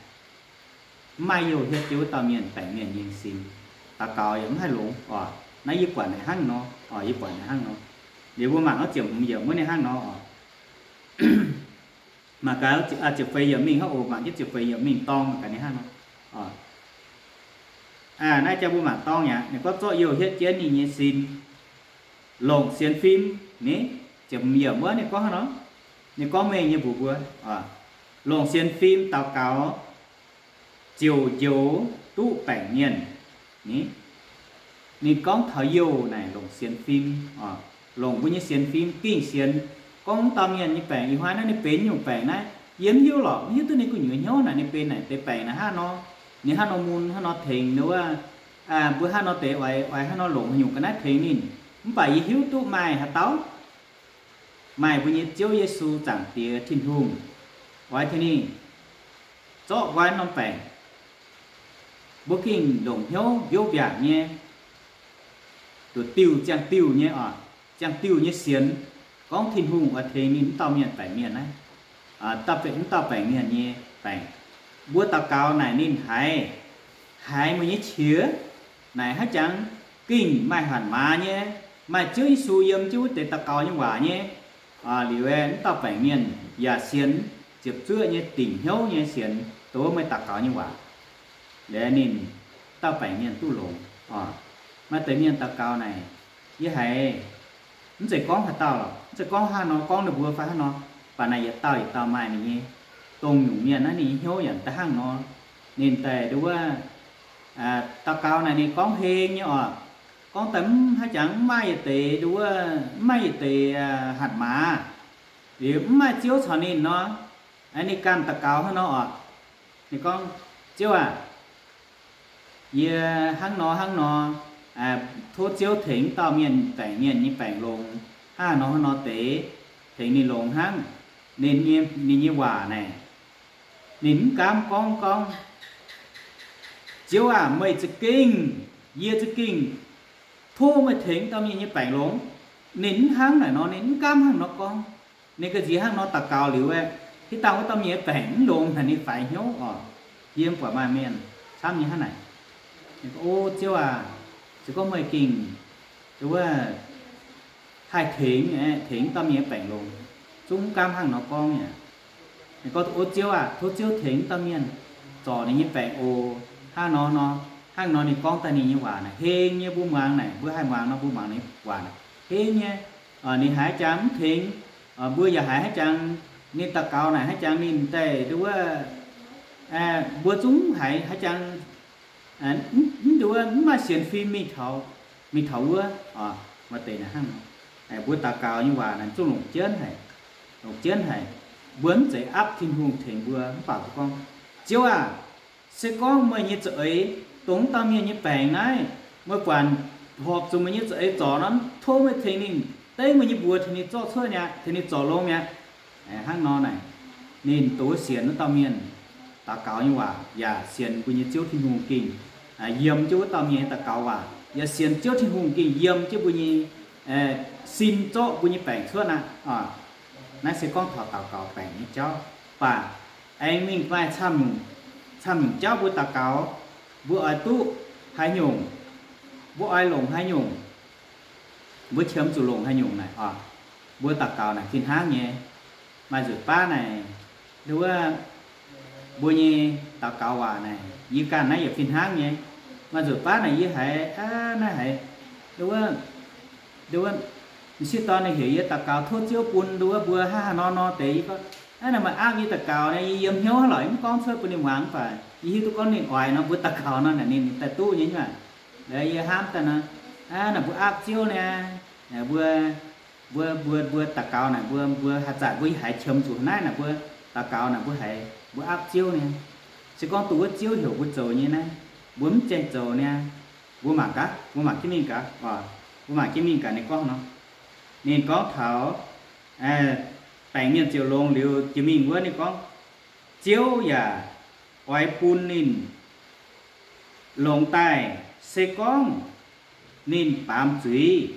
mv maaih youh hietv jienv wuov dauh mienh, baengc mienh nyei sin. Daux gaux yaac mv haih longx oc. Naaiv yie buatc naaic hnangv nor oc, yie buatc naaic hnangv nor. Liuz mbuo mangc wuov ziepc hmz yiemc wuov ninh hnangv nor oc. Mangc gaax, ziepc feix yiemc mingh hnangv oc, mangc jienv ziepc feix yiemc mingh dorng mangc gaax ninh hnangv nor. Naaiv jang mbuo mangc dorng yaac ninh gorngv zorqv youh hietv jienv ninh nyei sin, longc sienx fim ni. Ziepc hmz yiemc wuov ninh gorngv hnangv nor, ninh gorngv mengh nyei mbuox mbuo, longc sienx fim daux gaux ziouc njoux duqv baengc mienh ni. Ninh gorngv taux youh naaic longc sienx fim, longc mbuo nyei sienx fim gengh sienx. Gorngv wuov dauh mienh nyei baengc ih hnoi naaiv ninh benx nyungc baengc naaiv, yie mv hiuv lorqc, mv hiuv duqv ninh gu'nyuoz hnyouv naaic ninh benx naaic deix baengc naaic hnangv nor. Ninh hnangv nor mun, hnangv nor tengx ninh wuov, mbuo hnangv nor deix oix, oix hnangv nor longc haaix nyungc ga'naaiv tengx ninh. Mv baac yie hiuv duqv maaih haaix dauh, maaih mbuo nyei Ziouv Yesu Zaangc Diex Tin-Hungh oix tengx ninh zorqv nqoi norm baengc. Mbuo gengh longc hnyouv mbiouv mbiaangc nyei, duqv diuh ziangh diuh nyei oc, ziangh diuh nyei sienx, gorngv Tin-Hungh oix tengx ninh mv dauh mienh baengc mienh naaiv, mv dauh baengc mienh nyei baengc. Mbuo daux gaux naaic ninh haiz, haiz meih nyei qiex naaic haaix jangx gengh maaih hatc maaz nyei, maaih Ziouv Yesu yiem jienv wuov deix daux gaux nyei waac nyei. Liuz mv dauh baengc mienh yaac sienx, ziepc zuoqv nyei dingc hnyouv nyei sienx dongh wuov meih daux gaux nyei waac. Liuz ninh dauh baengc mienh duqv longx oc. Maaih deix mienh daux gaux naaic, yie haiz mv zeiz gorngv haaix dauh lorqc, mv zeiz gorngv hnangv nor gorngv ninh mbuo fai hnangv nor, baac naaic yietc dauh yietc dauh maaih ninh nyei, dongh nyungc mienh naaiv ninh nyei hnyouv yaac da'hnangv nor. Ninh daaih nduov wuov daux gaux naaic ninh gorngv heng nyei oc. Gorngv daaih mv haaix jangx mv maaih yietc deix nduov wuov, mv maaih yietc deix hatc maaz, liuz mv maaih Ziouv caux ninh nor, ninh ganh daux gaux hnangv nor oc. Ninh gorngv, Ziouv aah, yie hnangv nor hnangv nor, tov Ziouv tengx dauh mienh baengc mienh nyei baengc longx, hnangv nor hnangv nor deix, tengx ninh longx hnangv. Ninh nyei, ninh nyei waac naaic, ninh mv gaamv gorngv gorngv, Ziouv aah, meih za'gengh, yie za'gengh tov meih tengx dauh mienh nyei baengc longx. Ninh mv hnangv naaic nor, ninh mv gaamv hnangv nor gorngv. Ninh ga'nziex hnangv nor daux gaux liuz aeqv, hitv dangh wuov dauh mienh nyei baengc mv longx haic, ninh faix hnyouv oc. Yie mv buatc maaih mienh camv nyei hnangv naaic. O Ziouv aac, se gorngv meih gengh wuov haih tengx, tengx dauh mienh nyei baengc longx, zungv mv gaamv hnangv nor gorngv aqv. Ninh gorngv, O Ziouv aac, tov Ziouv tengx dauh mienh zorc ninh nyei baengc oc. Hnangv nor nor, hnangv nor ninh gorngv daaih ninh nyei waac naaic heng nyei, mbuo muangx naaic, mbuo haih muangx nor mbuo muangx ninh waac naaic heng nyei. Ninh haiz jangx mv tengx, mbuo yaac haiz haaix jangx, ninh daux gaux naaic haaix jangx ninh daaih nduov wuov, mbuo zungv haiz haaix jangx mv nduov wuov, mv maaih sienx fim mingh taux, mingh taux wuov. Maaih deix naaic hnangv nor, mbuo daux gaux nyei waac naaic zungv longc jienv haic, longc jienv haic. Mbuo mv zeiz aapv Tin-Hungh tengx mbuo, mv baac mbuo gorngv, Ziouv aac, se gorngv meih nyei za'eix dongh wuov dauh mienh nyei baengc naaiv, meih buatc horpc zuqc meih nyei za'eix zorc nor, tov meih tengx ninh dengv meih nyei mbuox tengx ninh zorqv cuotv mi'aqv, tengx ninh zorc longx mi'aqv. Hnangv nor naaic, ninh dongh wuov sienx wuov dauh mienh daux gaux nyei waac yaac sienx mbuo nyei Ziouv Tin-Hungh gengh yiem jienv wuov dauh mienh nyei daux gaux waac, yaac sienx Ziouv Tin-Hungh gengh yiem jienv mbuo nyei sin zorqv mbuo nyei baengc cuotv aqv. Naaiv se gorngv taux daux gaux baengc nyei jauv. Mv baac aengx mingh maaih camv nyungc, camv nyungc jauv mbuo daux gaux, mbuo oix duqv haaix nyungc, mbuo oix longc haaix nyungc, mbuo qiemx zuqc longc haaix nyungc naaic oc, mbuo daux gaux naaic fih hnangv nyei. Maaih nzunc baav naaic, nduov wuov, mbuo nyei daux gaux waac naaic, yie ganh naaiv yaac fih hnangv nyei. Maaih nzunc baav naaic yie haiz, aa, naaiv haiz, nduov wuov, nduov wuov, m'sieqv dorn ninh heuc yie daux gaux tov Ziouv bun nduov wuov mbuo hnangv haaix nor nor deix, yie gorngv, aa, naaic maaih aapv yie daux gaux naaic, yie yiem hnyouv hnangv lorqc, yie mv gorngv cuotv bun ninh muangx, mv baac yie hiuv duqv gorngv ninh oix nor mbuo daux gaux nor naaic ninh daaih duqv nyei nyuoqc. Liuz yie hnamv daaih nor, aa, naaic mbuo aapv Ziouv niaa, mbuo, mbuo, mbuo, mbuo daux gaux naaic, mbuo, mbuo haaix zanc mbuo haiz qiemx zuqc naaiv naaic, mbuo daux gaux naaic mbuo haiz mbuo aapv Ziouv niaa. Se gorngv dongh wuov Ziouv heuc mbuo zoux nyei naaiv, mbuo mv gaengh zoux niaa, mbuo mangc gaax, mbuo mangc jienv mingh gaax, mbuo mangc jienv mingh gaax ninh gorngv nor. Ninh gorngv taux baengc mienh ziouc longx liuz jiex mingh wuov, ninh gorngv, Ziouv yaac oix bun ninh longx daaih, se gorngv ninh baamz zuiz,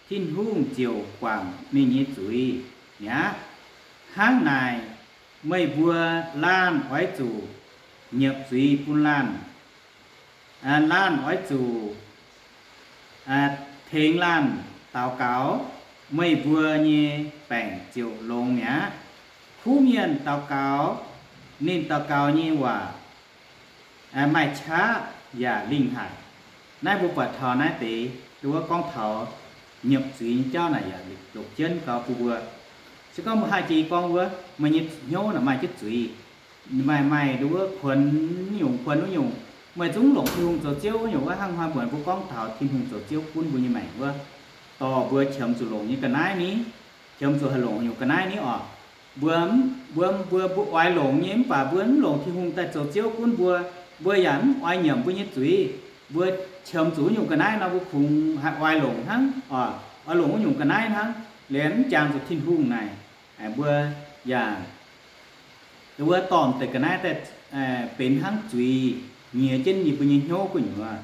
Tin-Hungh ziouc guangc ninh nyei zuiz mi'aqv. Hnangv naaic, meih mbuo laanh oix zuqc nyiepc zuiz bun laanh. Laanh oix zuqc tengx laanh daux gaux, meih mbuo nyei baengc ziouc longx mi'aqv. Kuv mienh daux gaux, ninh daux gaux nyei waac maaih qaqv yaac lingh haic. Naaiv mbuo buatc taux naaiv deix nduov wuov gorngv taux nyiepc zuiz nyei jauv naaic yaac longc jienv gaux bun mbuo. Se gorngv mbuo haih jiex gorngv wuov, meih nyei hnyouv naaic maaih jienv zuiz, maaih, maaih nduov wuov kuonx nyungc kuonx wuov nyungc, meih zungv longc Tin-Hungh zoux Ziouv wuov nyungc wuov, hnangv hnoi muonc mbuo gorngv taux Tin-Hungh zoux Ziouv gunv mbuo nyei maengc wuov, dorh mbuo qiemx zuqc longc nyei ga'naaiv ni, qiemx zuqc haih longc nyungc ga'naaiv ni oc. Mbuo, mbuo, mbuo, mbuo oix longc nyei, mv baac mbuo mv longc Tin-Hungh daaih zoux Ziouv gunv mbuo. Mbuo yaac mv oix nyiemc mbuo nyei zuiz. Mbuo qiemx zuqc wuov nyungc ga'naaiv nor, mbuo kungx haih oix longc hnangv oc, oix longc wuov nyungc ga'naaiv hnangv, liemh mv jangx zuqc Tin-Hungh naaic. Mbuo yaac nduov wuov dorh deix ga'naaiv daaih benx hnangv zuiz nyiex jienv yie mbuo nyei hnyouv gu'nyuoz,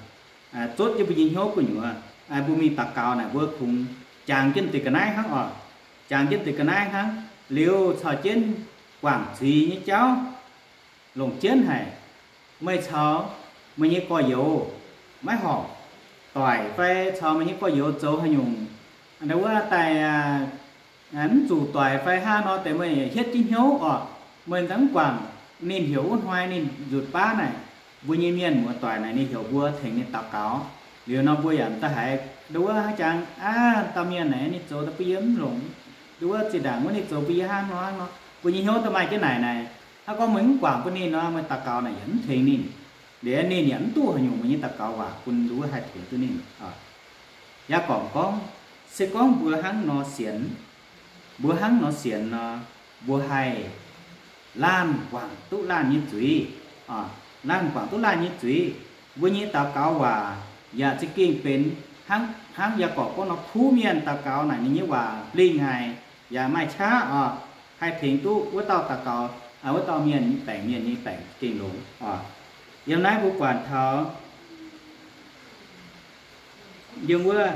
zotv jienv mbuo nyei hnyouv gu'nyuoz. Mbuo mingh daux gaux naaic mbuo kungx jangx jienv deix ga'naaiv hnangv oc. Jangx jienv deix ga'naaiv hnangv liuz caux jienv guangc zuiz nyei jauv longc jienv haic. Meih caux meih nyei gorx-youz maiv horpc doic fai caux meih nyei gorx-youz zoux haaix nyungc, nduov wuov daaih mv zuqc doic fai hnangv nor deix meih hietv jienv hnyouv oc. Meih mv guangc ninh heuc wuov hnoi ninh nzutc baav naaic, mbuo nyei mienh muoz-doic naaic ninh heuc mbuo tengx ninh daux gaux. Liuz nor mbuo yaac m'daaih haiz nduov wuov haaix jangx aav dauh mienh naaic ninh zoux daaih bun yie mv longx, nduov wuov zinh ndaangc wuov ninh zoux bun yie hnangv nor hnangv nor, mbuo nyei hnyouv daaih maaih jienv naaic naaic, hnangv gorngv meih mv guangc bun ninh nor, meih daux gaux naaic yaac mv tengx ninh. Liuz ninh yaac mv duqv haaix nyungc, meih nyei daux gaux waac bun nduov wuov haih tengx duqv ninh. Yaac gorngv gorngv, se gorngv mbuo hnangv nor sienx, mbuo hnangv nor sienx nor, mbuo haih laanh guangc duqv laanh nyei zuiz, laanh guangc duqv laanh nyei zuiz. Mbuo nyei daux gaux waac yaac za'gengh benx hnangv, hnangv Yaagorpc gorngv nor, kuv mienh daux gaux naaic ninh nyei waac lingh haic, yaac maaih qaqv oc, haih tengx duqv wuov dauh daux gaux, wuov dauh mienh baengc mienh nyei baengc gengh longx oc. Yiem naaiv mbuo buatc taux yiem wuov,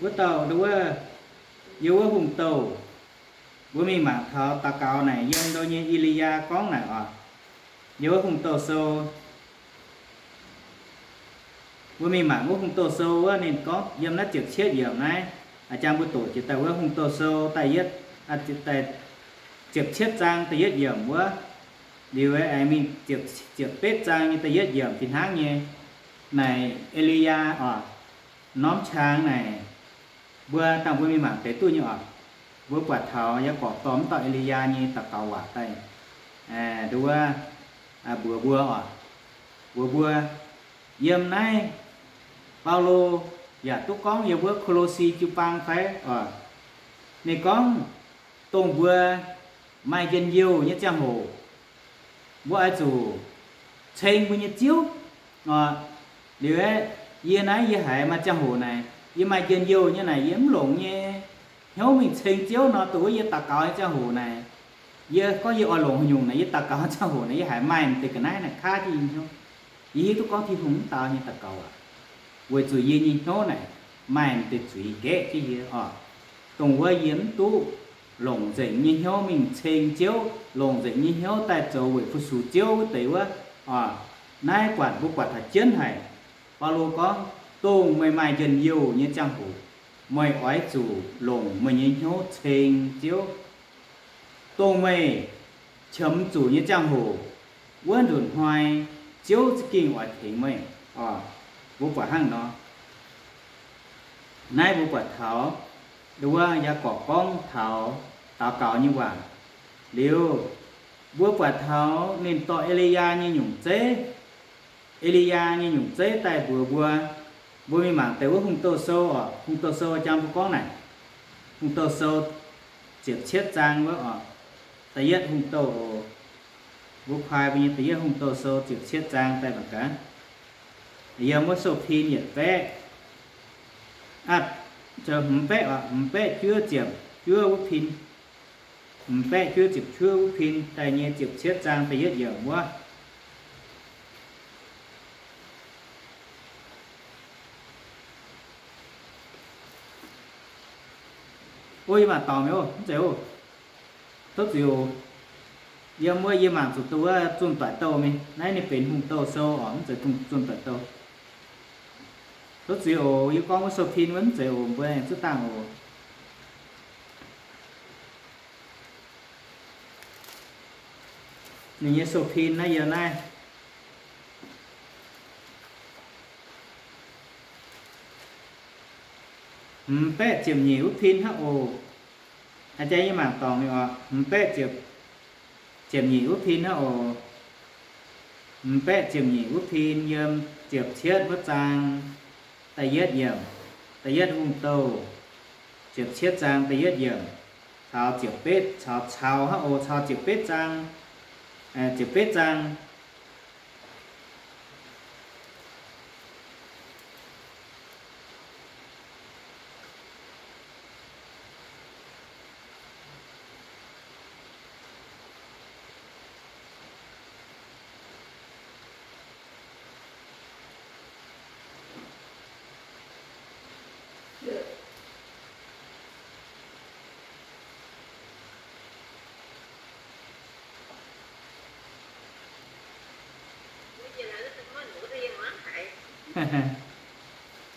wuov dauh nduov wuov, yiem wuov hungh douh, mbuo mingh mangc taux daux gaux naaic yiem ndo nyei E^li^yaa gorngv naaic oc, yiem wuov hungh douh sou, mbuo mingh mangc wuov hungh douh sou wuov ninh gorngv yiem naaiv ziepc cietv yiemc naaiv, a'jang mbuo doqc jiex daaih wuov hungh douh sou da'yietv, ziepc cietv zaang da'yietv yiemc wuov, liuz aengx mingh ziepc betv zaang nyei da'yietv yiemc fih hnangv nyei. Naaic E^li^yaa oc, norm qangx naaic, mbuo dangh mbuo mingh mangc deix duqv nyei oc. Mbuo buatc taux Yaagorpc dorh mv dauh E^li^yaa nyei daux gaux waac daaih, nduov wuov, mbuox mbuo oc, mbuox mbuo, yiem naaiv Baulo yaac duqv gorngv yiem wuov Ko^lo^si jiu-baang fai oc, ninh gorngv dongh mbuo maaih njien-youh nyei ziangh hoc, mbuo oix zuqc ceng mbuo nyei ziouv oc. Liuz aeqv, yie naaiv yie haiz maaih ziangh hoc naaic, yie maaih njien-youh nyei naaic, yie mv longc nyei hnyouv mingh ceng ziouv nor, dongh wuov yie daux gaux nyei ziangh hoc naaic, yie gorngv yie oix longc haaix nyungc naaic, yie daux gaux ziangh hoc naaic yie haiz maaih m'deix ga'naaiv naaic kaav jienv yie hnyouv. Yie hiuv duqv gorngv Tin-Hungh mv daux nyei daux gaux aac, weic zuqc yie nyei hnyouv naaic maaih m'deix zuiz gaeqv jienv yie oc. Dongh wuov yie mv duqv longc nzengc nyei hnyouv mingh ceng ziouv, longc nzengc nyei hnyouv daaih zoux weic fu-sux ziouv wuov deix wuov oc. Naaiv buatc mbuo buatc taux jienv haic. Baulo gorngv, dongh meih maaih njien-youh nyei ziangh hoc, meih oix zuqc longc meih nyei hnyouv ceng ziouv. Dongh meih qiemx zuqc nyei ziangh hoc, wuov nzunc hnoi ziouv za'gengh oix tengx meih oc. Mbuo buatc hnangv nor. Naaiv mbuo buatc taux nduov wuov Yaagorpc gorngv taux daux gaux nyei waac. Liuz, mbuo buatc taux ninh dorh E^li^yaa nyei nyungc zeiv, E^li^yaa nyei nyungc zeiv daaih mbuox mbuo. Mbuo mingh mangc deix wuov Hungh Douh Sou oc. Hungh Douh Sou jang mbuo gorngv naaic, Hungh Douh Sou ziepc cietv zaang wuov oc. Da'yietv Hungh Douh oc. Mbuo kuaai mbuo nyei Da'yietv Hungh Douh Sou ziepc cietv zaang daaih mangc gaax. Yiem wuov sou-pin yietc baeqv, aa, hmz baeqv oc, hmz baeqv juov ziepc juov wuov pin, hmz baeqv juov ziepc juov wuov pin daaih nyei ziepc cietv zaang da'yietv yiemc wuov. O, yie mangc dorngc mi'aqv, mv zeiz oc. Tov zuiz oc. Yiem wuov yie mangc zuqc dongh wuov zunh doic douh mingh. Naaiv ninh benx Hungh Douh Sou oc, mv zeiz zunh doic douh. Tov zuiz oc, yie gorngv wuov sou-pin wuov mv zeiz oc, mbuo aengx zuov dangh oc. Ninh nyei sou-pin naaiv yiem naaiv. Hmz baeqv ziepc nyeic wuov pin hnangv oc. Aa, jang yie mangc dorngc mingh oc. Hmz baeqv ziepc, ziepc nyeic wuov pin hnangv oc. Hmz baeqv ziepc nyeic wuov pin yiem ziepc cietv wuov zaang da'yietv yiemc, Da'yietv Hungh Douh, ziepc cietv zaang da'yietv yiemc, caux ziepc betv, caux, caux hnangv oc, caux ziepc betv zaang, ziepc betv zaang.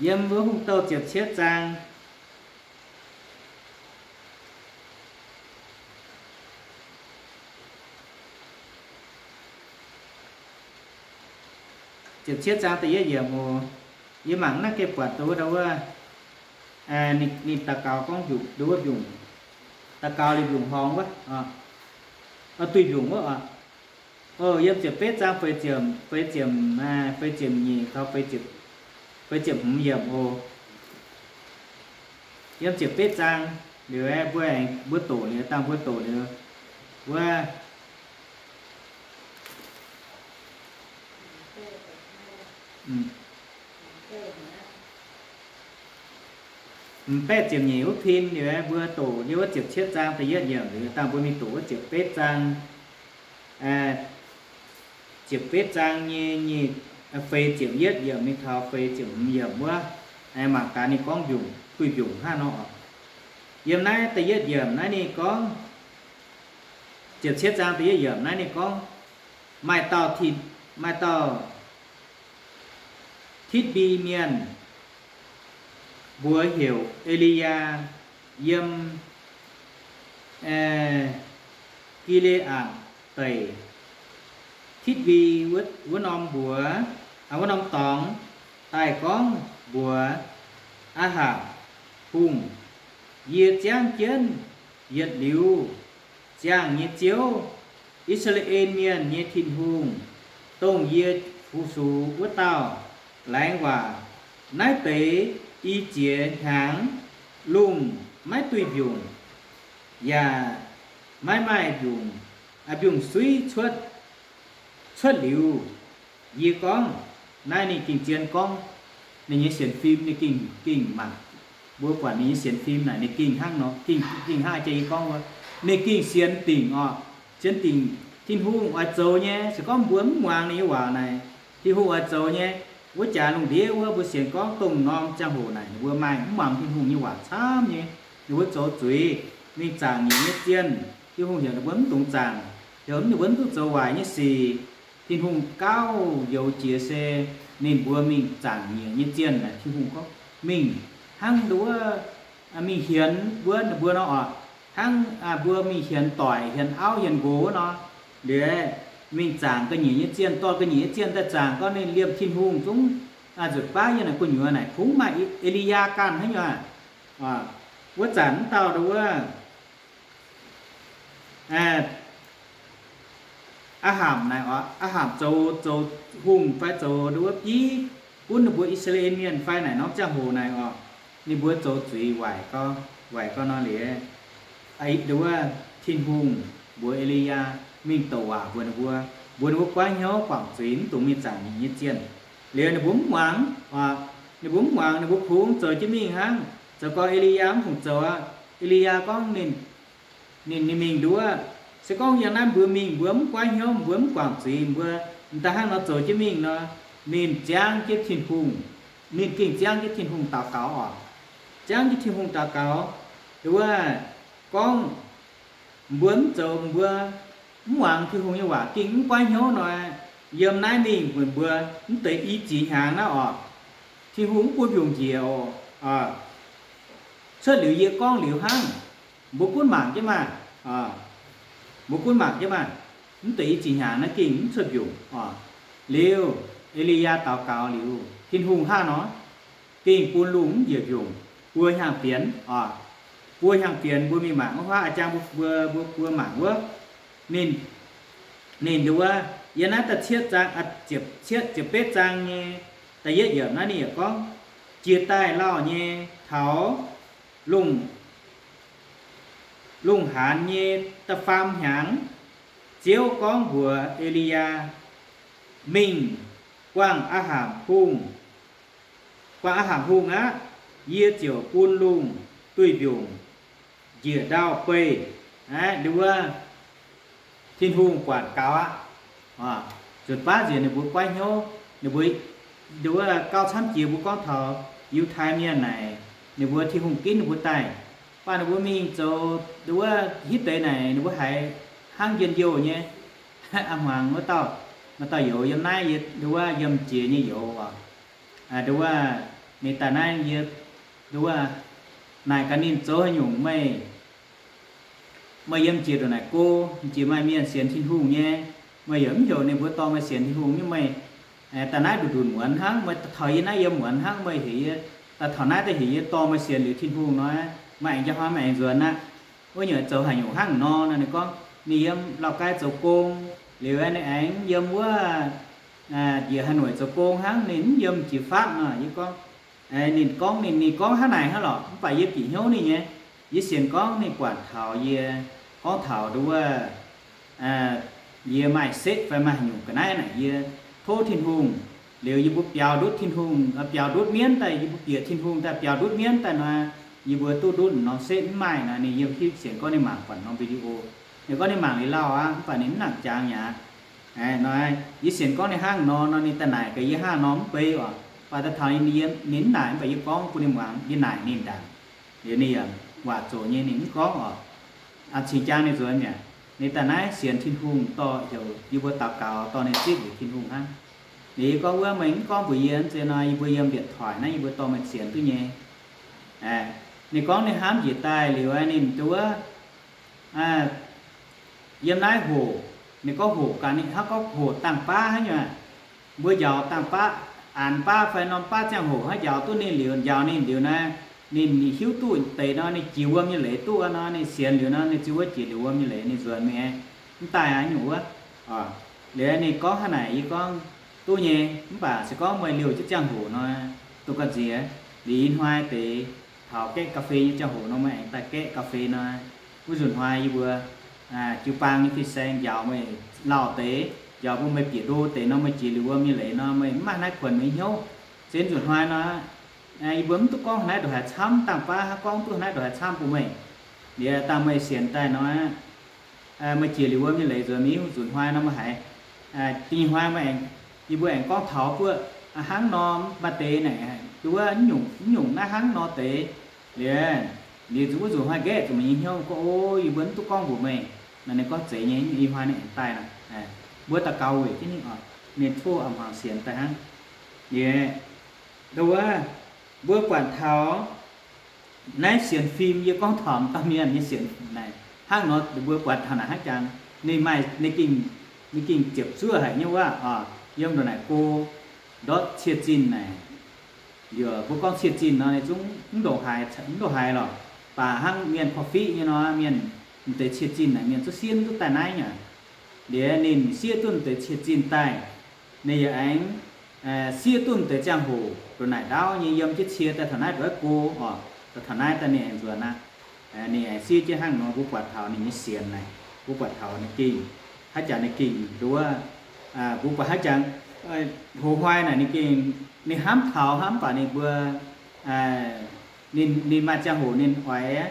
Yiem wuov Hungh Douh ziepc cietv zaang. ziepc cietv zaang da'yietv yiemc oc. Yie mangc naaiv gengh buatc dongh wuov, wuov, ninh daux gaux gorngv mbiungc, dongh wuov mbiungc, daux gaux liuz mbiungc horngz wuov, duih mbiungc wuov oc. Yiem ziepc betv zaang feix ziepc, feix ziepc, feix ziepc nyeic taux feix ziepc hmz yiemc oc. Yiem ziepc betv zaang liuz, mbuo, mbuo doqc liuz, dangh mbuo doqc liuz, wuov, hmz baeqv ziepc nyeic wuov pin liuz, mbuo doqc liuz wuov ziepc cietv zaang da'yietv yiemc liuz, dangh mbuo mingh doqc wuov ziepc betv zaang, ziepc betv zaang nyei, nyei, feix ziepc yietv yiemc mingh taux feix ziepc hmz yiemc wuov, mangc gaax ninh gorngv mbiungc, duih mbiungc hnangv nor oc. Yiem naaiv da'yietv yiemc naaiv ninh gorngv, ziepc cietv zaang da'yietv yiemc naaiv ninh gorngv, maaih dauh, maaih dauh Titv^mbi Mienh, mbuox heuc E^li^yaa, yiem Gi^le^aatc Deic, Titv^mbi wuov norm mbuox, wuov norm dorngx, daaih gorngv mbuox Aa^hapc Hungh, Yie ziangv jienv yietc liuz ziangh nyei Ziouv, I^saa^laa^en Mienh nyei Tin-Hungh, dongh yie fu-sux wuov dauh, laengz waac, naaiv deix i ziex hnyangx lungh maiv duih mbiungc, yaac maiv maaih mbiungc, mbiungc-suiv cuotv. Cuotv liuz, yie gorngv, naaiv ninh gengh zien gorngv, ninh nyei sienx fim ninh gengh, gengh mangc. Mbuo buatc ninh nyei sienx fim naaic ninh gengh hnangv nor, gengh, gengh hnangv jiex yie gorngv wuov, ninh gengh sienx dingc oc. Sienx dingc Tin-Hungh oix zoux nyei, se gorngv mbuo mv muangx ninh nyei waac naaic, Tin-Hungh oix zoux nyei. Wuov jaax lungh ndiev wuov mbuo sienx gorngv dongh norm ziangh hoc naaic ninh mbuo maaih mv muangx Tin-Hungh nyei waac camv nyei. Ninh mbuo zoux zuiz mingh zaangc nyiec nyei zienh, Tin-Hungh heuc ninh mbuo mv dungx zaangc, heuc ninh mbuo mv duqv zoux waaic nyei sic. Tin-Hungh gauh youx jiex se ninh mbuo mingh zaangc nyiec nyei zienh naaic, Tin-Hungh gorngv mingh hnangv nduov, mingh hienx wuov ninh mbuo nor oc. Hnangv mbuo mingh hienx doic, hienx auv, hienx nqox wuov nor, liuz mingh zaangc ga'nyiec nyei zienh, dorh ga'nyiec nyei zienh daaih zaangc, gorngv ninh liemh Tin-Hungh zungv nzuqc baav yiem naaic gu'nyuoz naaic kungx maaih E^li^yaa ganh hnangv nyei. Wuov zanc mv dauh nduov, Aa^hamc naaic oc, Aa^hamc zoux, zoux hungh fai zoux nduov bieiv gunv ninh mbuo I^saa^laa^en Mienh fai naaic norm ziangh hoc naaic oc, ninh mbuo zoux zuiz waaic gau, waaic gau nor liuz, nduov Tin-Hungh mbuox E^li^yaa mingh douc waac mbuox ninh mbuo, mbuox ninh mbuo goiv hnyouv guangc zuiz, mv dungx mingh zaangc nyiec nyei zienh. Liuz ninh mbuo mv muangx, ninh mbuo mv muangx, ninh mbuo kungx zoux jienv mingh hnangv. Zoux gau E^li^yaa mv fungc zoux aqv. E^li^yaa gorngv ninh, ninh, ninh mingh nduov, se gorngv yiem naaiv mbuo mingh mbuo mv goiv hnyouv, mbuo mv guangc zuiz, mbuo m'daaih hnangv nor zoux jienv mingh nor, ninh ziangv jienv Tin-Hungh, ninh gengh ziangv jienv Tin-Hungh daux gaux oc. Ziangv jienv Tin-Hungh daux gaux, nduov, gorngv mbuo mv zoux, mbuo mv muangx Tin-Hungh nyei waac, gengh mv goiv hnyouv nor, yiem naaiv mingh mbuox mbuo mv deix i ziex hnyangx naaiv oc, Tin-Hungh mv bun mbiungc njiec oc. Cuotv liuz yie gorngv liuz hnangv, mbuo gunv mangc jienv maah. Mbuo gunv mangc jienv maah. Mv deix i ziex hnyangx naaiv gengh mv cuotv mbiungc oc. Liuz, E^li^yaa daux gaux liuz, Tin-Hungh hnangv nor, gengh bun lungh mv njiec mbiungc, buo hnyangx fienx oc. Buo hnyangx fienx mbuo mingh mangc wuov huaav, a'jang mbuo, mbuo, mbuo mangc wuov. Ninh, ninh nduov, yiem naaiv da'cietv zaang, ziepc cietv, ziepc betv zaang nyei da'yietv yiemc naaiv ninh yaac gorngv, jiex daaih lauh nyei taux lungh, lungh haanz nyei da'faam hnyangx, Ziouv gorngv mbuox E^li^yaa, mingh guangc Aa^hamc Hungh, guangc Aa^hamc Hungh aqv. Yie ziouc bun lungh duih mbiungc njiec ndau-beih. Aqv, nduov, Tin-Hungh buatc gaux aqv. Nzunc baav nziex ninh mbuo goiv hnyouv, ninh mbuo, nduov, gauh camv jiex mbuo gorngv taux Yiutai Mienh naaic, ninh mbuo Tin-Hungh ginv ninh mbuo daaih. Mv baac ninh mbuo mingh zoux nduov hitv deix naaic ninh mbuo haiz hnangv njien-youh nyei. A'hmuangx wuov dauh, maaih dauh youz yiem naaiv, nduov, yiem jiex nyei youz oc. Nduov, ninh daaih naaiv yie, nduov, naaic gaax ninh zoux haaix nyungc meih, meih yiem jiex ndongc naaic go, jiex maaih mienh sienx Tin-Hungh nyei, meih yaac mv heuc ninh mbuo dorh meih sienx Tin-Hungh nyei, meih Daaih naaiv nduqc nduqc muonz hnangv, meih daaih taux yie naaiv yiem muonz hnangv, meih heuc yie, daaih taux naaiv daaih heuc yie dorh meih sienx liuz Tin-Hungh nor, meih aengx njaaux hnoi meih aengx nzuonx aqv. Wuov nyungc zoux haaix nyungc hnangv nor nor, ninh gorngv ninh yiem Lauh Gai zoux gong, liuz ninh aengx yiem wuov njiec Hà Nội zoux gong hnangv, ninh mv yiem jiex fatv nor. Yie gorngv, ninh gorngv ninh, ninh gorngv hnangv naaic hnangv lorqc, mv baac yie bieqc hnyouv ninh nyei. Yie sienx gorngv ninh buatc taux yie gorngv taux nduov wuov, yie maaih setv fai maaih haaix nyungc ga'naaiv naaic, yie tov Tin-Hungh, liuz yie mbuo biaux ndutv Tin-Hungh, biaux ndutv mienv daaih, yie mbuo bieqc Tin-Hungh daaih biaux ndutv mienv daaih nor, yie mbuo duqv ndutv norm setv mv maaih nor, ninh yiem hiuv sienx gorngv ninh mangc buatc norm video. Ninh gorngv ninh mangc liuz lauh aqv, mv baac ninh mv nangc jangx mi'aqv. Nor, yie sienx gorngv ninh hnangv nor nor, ninh daaih naaic gaax yie hnangv nor mv bei oc. Mv baac daaih taux ninh, ninh mv naaic, mv baac yie gorngv bun ninh muangx, yie naaic ninh ndaangc. Liuz ninh yaac waac zoqc nyei, ninh mv gorngv oc. Cingx jang ninh nzuonx mi'aqv. Ninh daaih naaiv sienx Tin-Hungh dorh heuc yie mbuo daux gaux dorh ninh zipv liuz Tin-Hungh hnangv. Liuz yie gorngv wuov, meih mv gorngv mbuox yie, zeiz nor yie mbuo yiem điện thoại naaiv yie mbuo dorh meih sienx duqv nyei. Ninh gorngv ninh hnamv njiec daaih liuz ninh nduov yiem naaiv hoqc, ninh gorngv hoqc gaax, ninh hnangv gorngv hoqc dangh baav hnangv nyei. Mbuo njaaux dangh baav, aanx baav fai norm baav ziangh hoc hnangv, njaaux duqv ninh liuz, njaaux ninh liuz naaiv, ninh hiuv duqv deix nor, ninh jiex wuom nyei leiz duqv nor, ninh sienx liuz nor, ninh ziouc wuov jiex liuz wuom nyei leiz, ninh nzuonx mi'aqv. Mv daaih aqv nyungc wuov. Liuz ninh gorngv hnangv naaic, yie gorngv, duqv nyei, mv baac se gorngv meih liouh jienv ziangh hoc nor, dongh ga'nziex, liuz ih hnoi deix taux gaeqv ga'fei nyei ziangh hoc nor, meih aengx daaih gaeqv ga'fei nor, wuov nzunc hnoi yie mbuo jiu-baang nyei fin-saeng njaaux meih lauh deix, njaaux bun meih bieqc ndo deix nor, meih jiex liuz wuom nyei leiz nor, meih mv maaih naaiv kuonx meih nyei hnyouv. Se nzunc hnoi nor, yie mbuo mv duqv gorngv naaiv ndongc haaix camv, dangh baav hnangv gorngv duqv naaiv ndongc haaix camv bun meih. Liuz dangh meih sienx daaih nor, meih jiex liuz wuom nyei leiz nzuonx mi'aqv, nzunc hnoi nor meih haiz, da'nyeic hnoi meih aengx, yie mbuo aengx gorngv taux buoqv hnangv nor, maaih deix naaic, duqv wuov nyungc, nyungc naaiv hnangv nor deix. Liuz, liuz zuqc wuov nzunc hnoi nqaeqv zuqc meih nyei hnyouv gorngv, o, yie mbuo mv duqv gorngv mbuox meih. Nor ninh gorngv zeiz nyei, ih hnoi ninh aengx daaih nor. Mbuo daux gaux weic jienv ninh oc, ninh tov a'hmuangx sienx daaih hnangv. Liuz, nduov wuov, mbuo buatc taux naaiv sienx fim, yie gorngv taux dauh mienh nyei sienx naaic hnangv nor, mbuo buatc taux naaic hnangv jangx, ninh maaih, ninh gengh, ninh gengh ziepc zuoqv haic nyei wuov oc, yiem ndongc naaic go ndortv cie zinh naaic. Liuz mbuo gorngv cie zinh nor, ninh zungv mv ndongc haaix, mv ndongc haaix lorqc. Baac hnangv mienh korv-fiqv nyei nor, mienh m'deix cie zinh naaic mienh zungv siev duqv daaih naaiv nyei. Liuz ninh siev duqv m'deix cie zinh daaih, ninh yaac aengx siev duqv m'deix ziangh hoc ndongc naaic ndaauv nyei yiem jienv cie daaih taux naaiv ndongc go oc, daaih taux naaiv daaih ninh aengx nzuonx aqv. Ninh aengx siev jienv hnangv nor, mbuo buatc taux ninh nyei sienx naaic, mbuo buatc taux ninh gengh, haaix jangx ninh gengh nduov, mbuo buatc haaix jangx hoz hnoi naaic ninh gengh, ninh hnamv taux hnangv, mv baac ninh mbuo, ninh, ninh maaih ziangh hoc ninh oix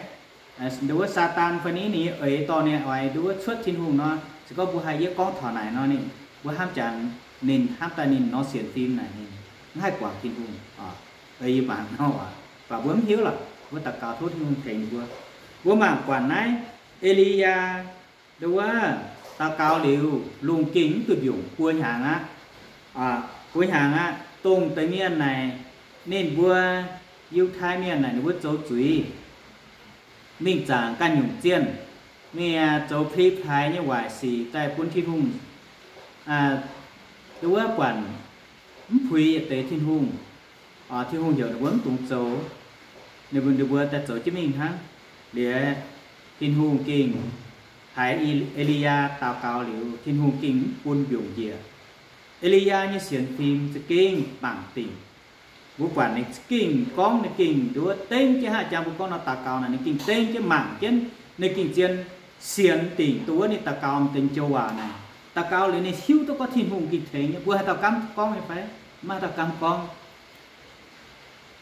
nduov Saadaan fai ni, ninh nyei eix dorh ninh oix nduov cuotv Tin-Hungh nor, se gorngv mbuo haih yietv gorngv taux naaic nor, ninh, mbuo hnamv jangx ninh hnamv daaih ninh nor sienx fim naaic ninh mv haih guangc Tin-Hungh. Ei yie mangc nor aac, baac mbuo mv hiuv lorqc, mbuo daux gaux tov Tin-Hungh tengx ninh mbuo. Mbuo mangc buatc naaiv, E^li^yaa, nduov, daux gaux liuz, lungh gengh mv duqv mbiungc buo hnyangx aqv. Buo hnyangx aqv, dongh deix mienh naaic, ninh mbuo Yiutai mienh naaic ninh mbuo zoux zuiz, mingh zaangc ganh nyungc zienh, mingh zoux pli plaaix nyei waaic sic daaih bun Tin-Hungh, nduov, buatc mv puix yietc deix Tin-Hungh. Tin-Hungh heuc ninh mbuo mv dungx zoux, ninh mbuo, ninh mbuo daaih zoux jienv mingh hnangv. Liuz Tin-Hungh gengh haiz E^li^yaa daux gaux liuz, Tin-Hungh gengh mv bun mbiungc njiec. E^li^yaa nyei sienx fim za'gengh mangc dingc. Mbuo buatc ninh za'gengh gorngv, ninh gengh nduov dengv jienv hnangv jang mbuo gorngv nor daux gaux naaic, ninh gengh dengv jienv mangc jienv, ninh gengh zien sienx dingc dongh wuov ninh daux gaux m'deix joux waac naaic. Daux gaux liuz ninh hiuv duqv gorngv Tin-Hungh gengh tengx nyei. Mbuo haaix dauh gaamv gorngv nyei fai? Maiv haaix dauh gaamv gorngv.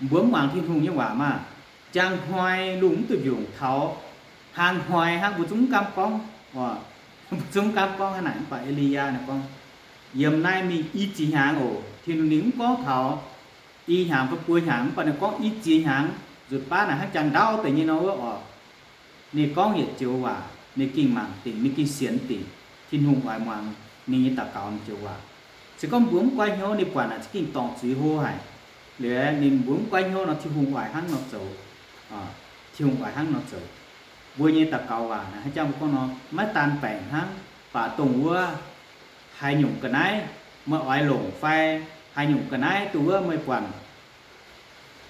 Mbuo mv muangx Tin-Hungh nyei waac maah! Njang hnoi lungh mv duqv mbiungc taux hnaangx hnoi hnangv, mbuo zungv mv gaamv gorngv. Mbuo zungv mv gaamv gorngv hnangv naaic. Mv baac E^li^yaa naaic gorngv, yiem naaiv mingh i ziex hnyangx oc. Tin-Hungh ninh mv gorngv taux i hnyangx fai buo hnyangx, mv baac ninh gorngv i ziex hnyangx, nzutc baav naaic hnangv jang ndaauv deix nyei nor wuov oc. Ninh gorngv yietc joux waac, ninh gengh mangc dingc, ninh gengh sienx dingc Tin-Hungh oix muangx ninh nyei daux gaux joux waac. Se gorngv mbuo mv goiv hnyouv, ninh buatc naaic za'gengh dorngc zuiz hlo haic. Liuz ninh mbuo mv goiv hnyouv nor, Tin-Hungh oix hnangv nor zoux. Tin-Hungh oix hnangv nor zoux. Mbuo nyei daux gaux waac naaic, haaix jangx mbuo gorngv nor, maiv daan baengc hnangv, baac dongh wuov haaix nyungc ga'naaiv, meih oix longc fai haaix nyungc ga'naaiv duqv wuov meih buatc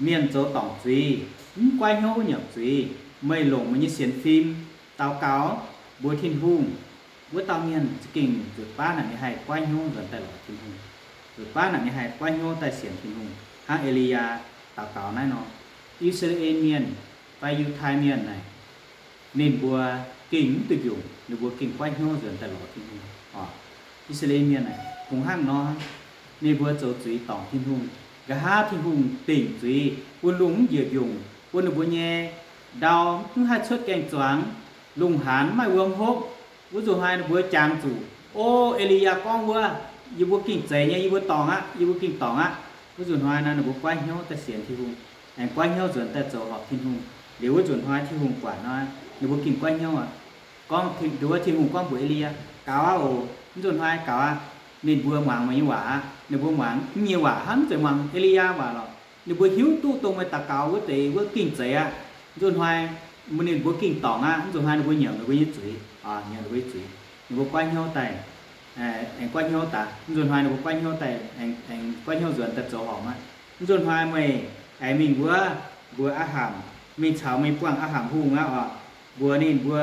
mienh zoux dorngc zuiz, mv goiv hnyouv wuov nyungc zuiz, meih longc meih nyei sienx fim daux gaux mbuox Tin-Hungh, wuov dauh mienh za'gengh nzuqc baav naaic ninh haih goiv hnyouv nzuonx daaih lorz Tin-Hungh, nzuqc baav naaic ninh haih goiv hnyouv daaih sienx Tin-Hungh, hnangv E^li^yaa daux gaux naaiv nor. I^saa^laa^en Mienh fai Yiutai Mienh naaic, ninh mbuo gengh mv duih mbiungc, ninh mbuo gengh goiv hnyouv nzuonx daaih lorz Tin-Hungh oc. I^saa^laa^en Mienh naaic kungx hnangv nor, ninh mbuo zoux zuiz dorngc Tin-Hungh. Nqa'haav Tin-Hungh dingc zuiz bun lungh mv njiec mbiungc, bun ninh mbuo nyei ndau mv haih cuotv gaeng-zuangx, lungh haanz mv maaih wuom hopv. Wuov nzunc hnoi ninh mbuo jangx zuqc, O, E^li^yaa gorngv wuov, yie mbuo gengh zeiz nyei, yie mbuo dorngc aqv, yie mbuo gengh dorngc aqv. Wuov nzunc hnoi nor ninh mbuo goiv hnyouv daaih sienx Tin-Hungh, aengx goiv hnyouv nzuonx daaih zoux horpc Tin-Hungh. Liuz wuov nzunc hnoi Tin-Hungh buatc nor, ninh mbuo gengh goiv hnyouv aqv. Gorngv, wuov Tin-Hungh gorngv mbuox E^li^yaa, Gaux aqv oc, wuov nzunc hnoi gaux aqv. Ninh mbuo muangx meih nyei waac aqv. Ninh mbuo muangx mv nyei waac hnangv, mv zeiz muangx E^li^yaa waac lorqc. Ninh mbuo hiuv duqv dongh meih daux gaux wuov deix wuov gengh zeiz aqv. Wuov nzunc hnoi ninh mbuo gengh dorngc aqv. Wuov nzunc hnoi ninh mbuo nyiemc ninh mbuo nyei zuiz, nyiemc ninh mbuo nyei zuiz. Ninh mbuo goiv hnyouv daaih, aengx goiv hnyouv daaih. Wuov nzunc hnoi ninh mbuo goiv hnyouv daaih, aengx goiv hnyouv nzuonx daaih zoux horpc aqv. Wuov nzunc hnoi meih aengx mingh wuov, mbuox Aa^hamc, mingh caux mingh buangh Aa^hamc Hungh aqv oc. Mbuox ninh mbuo,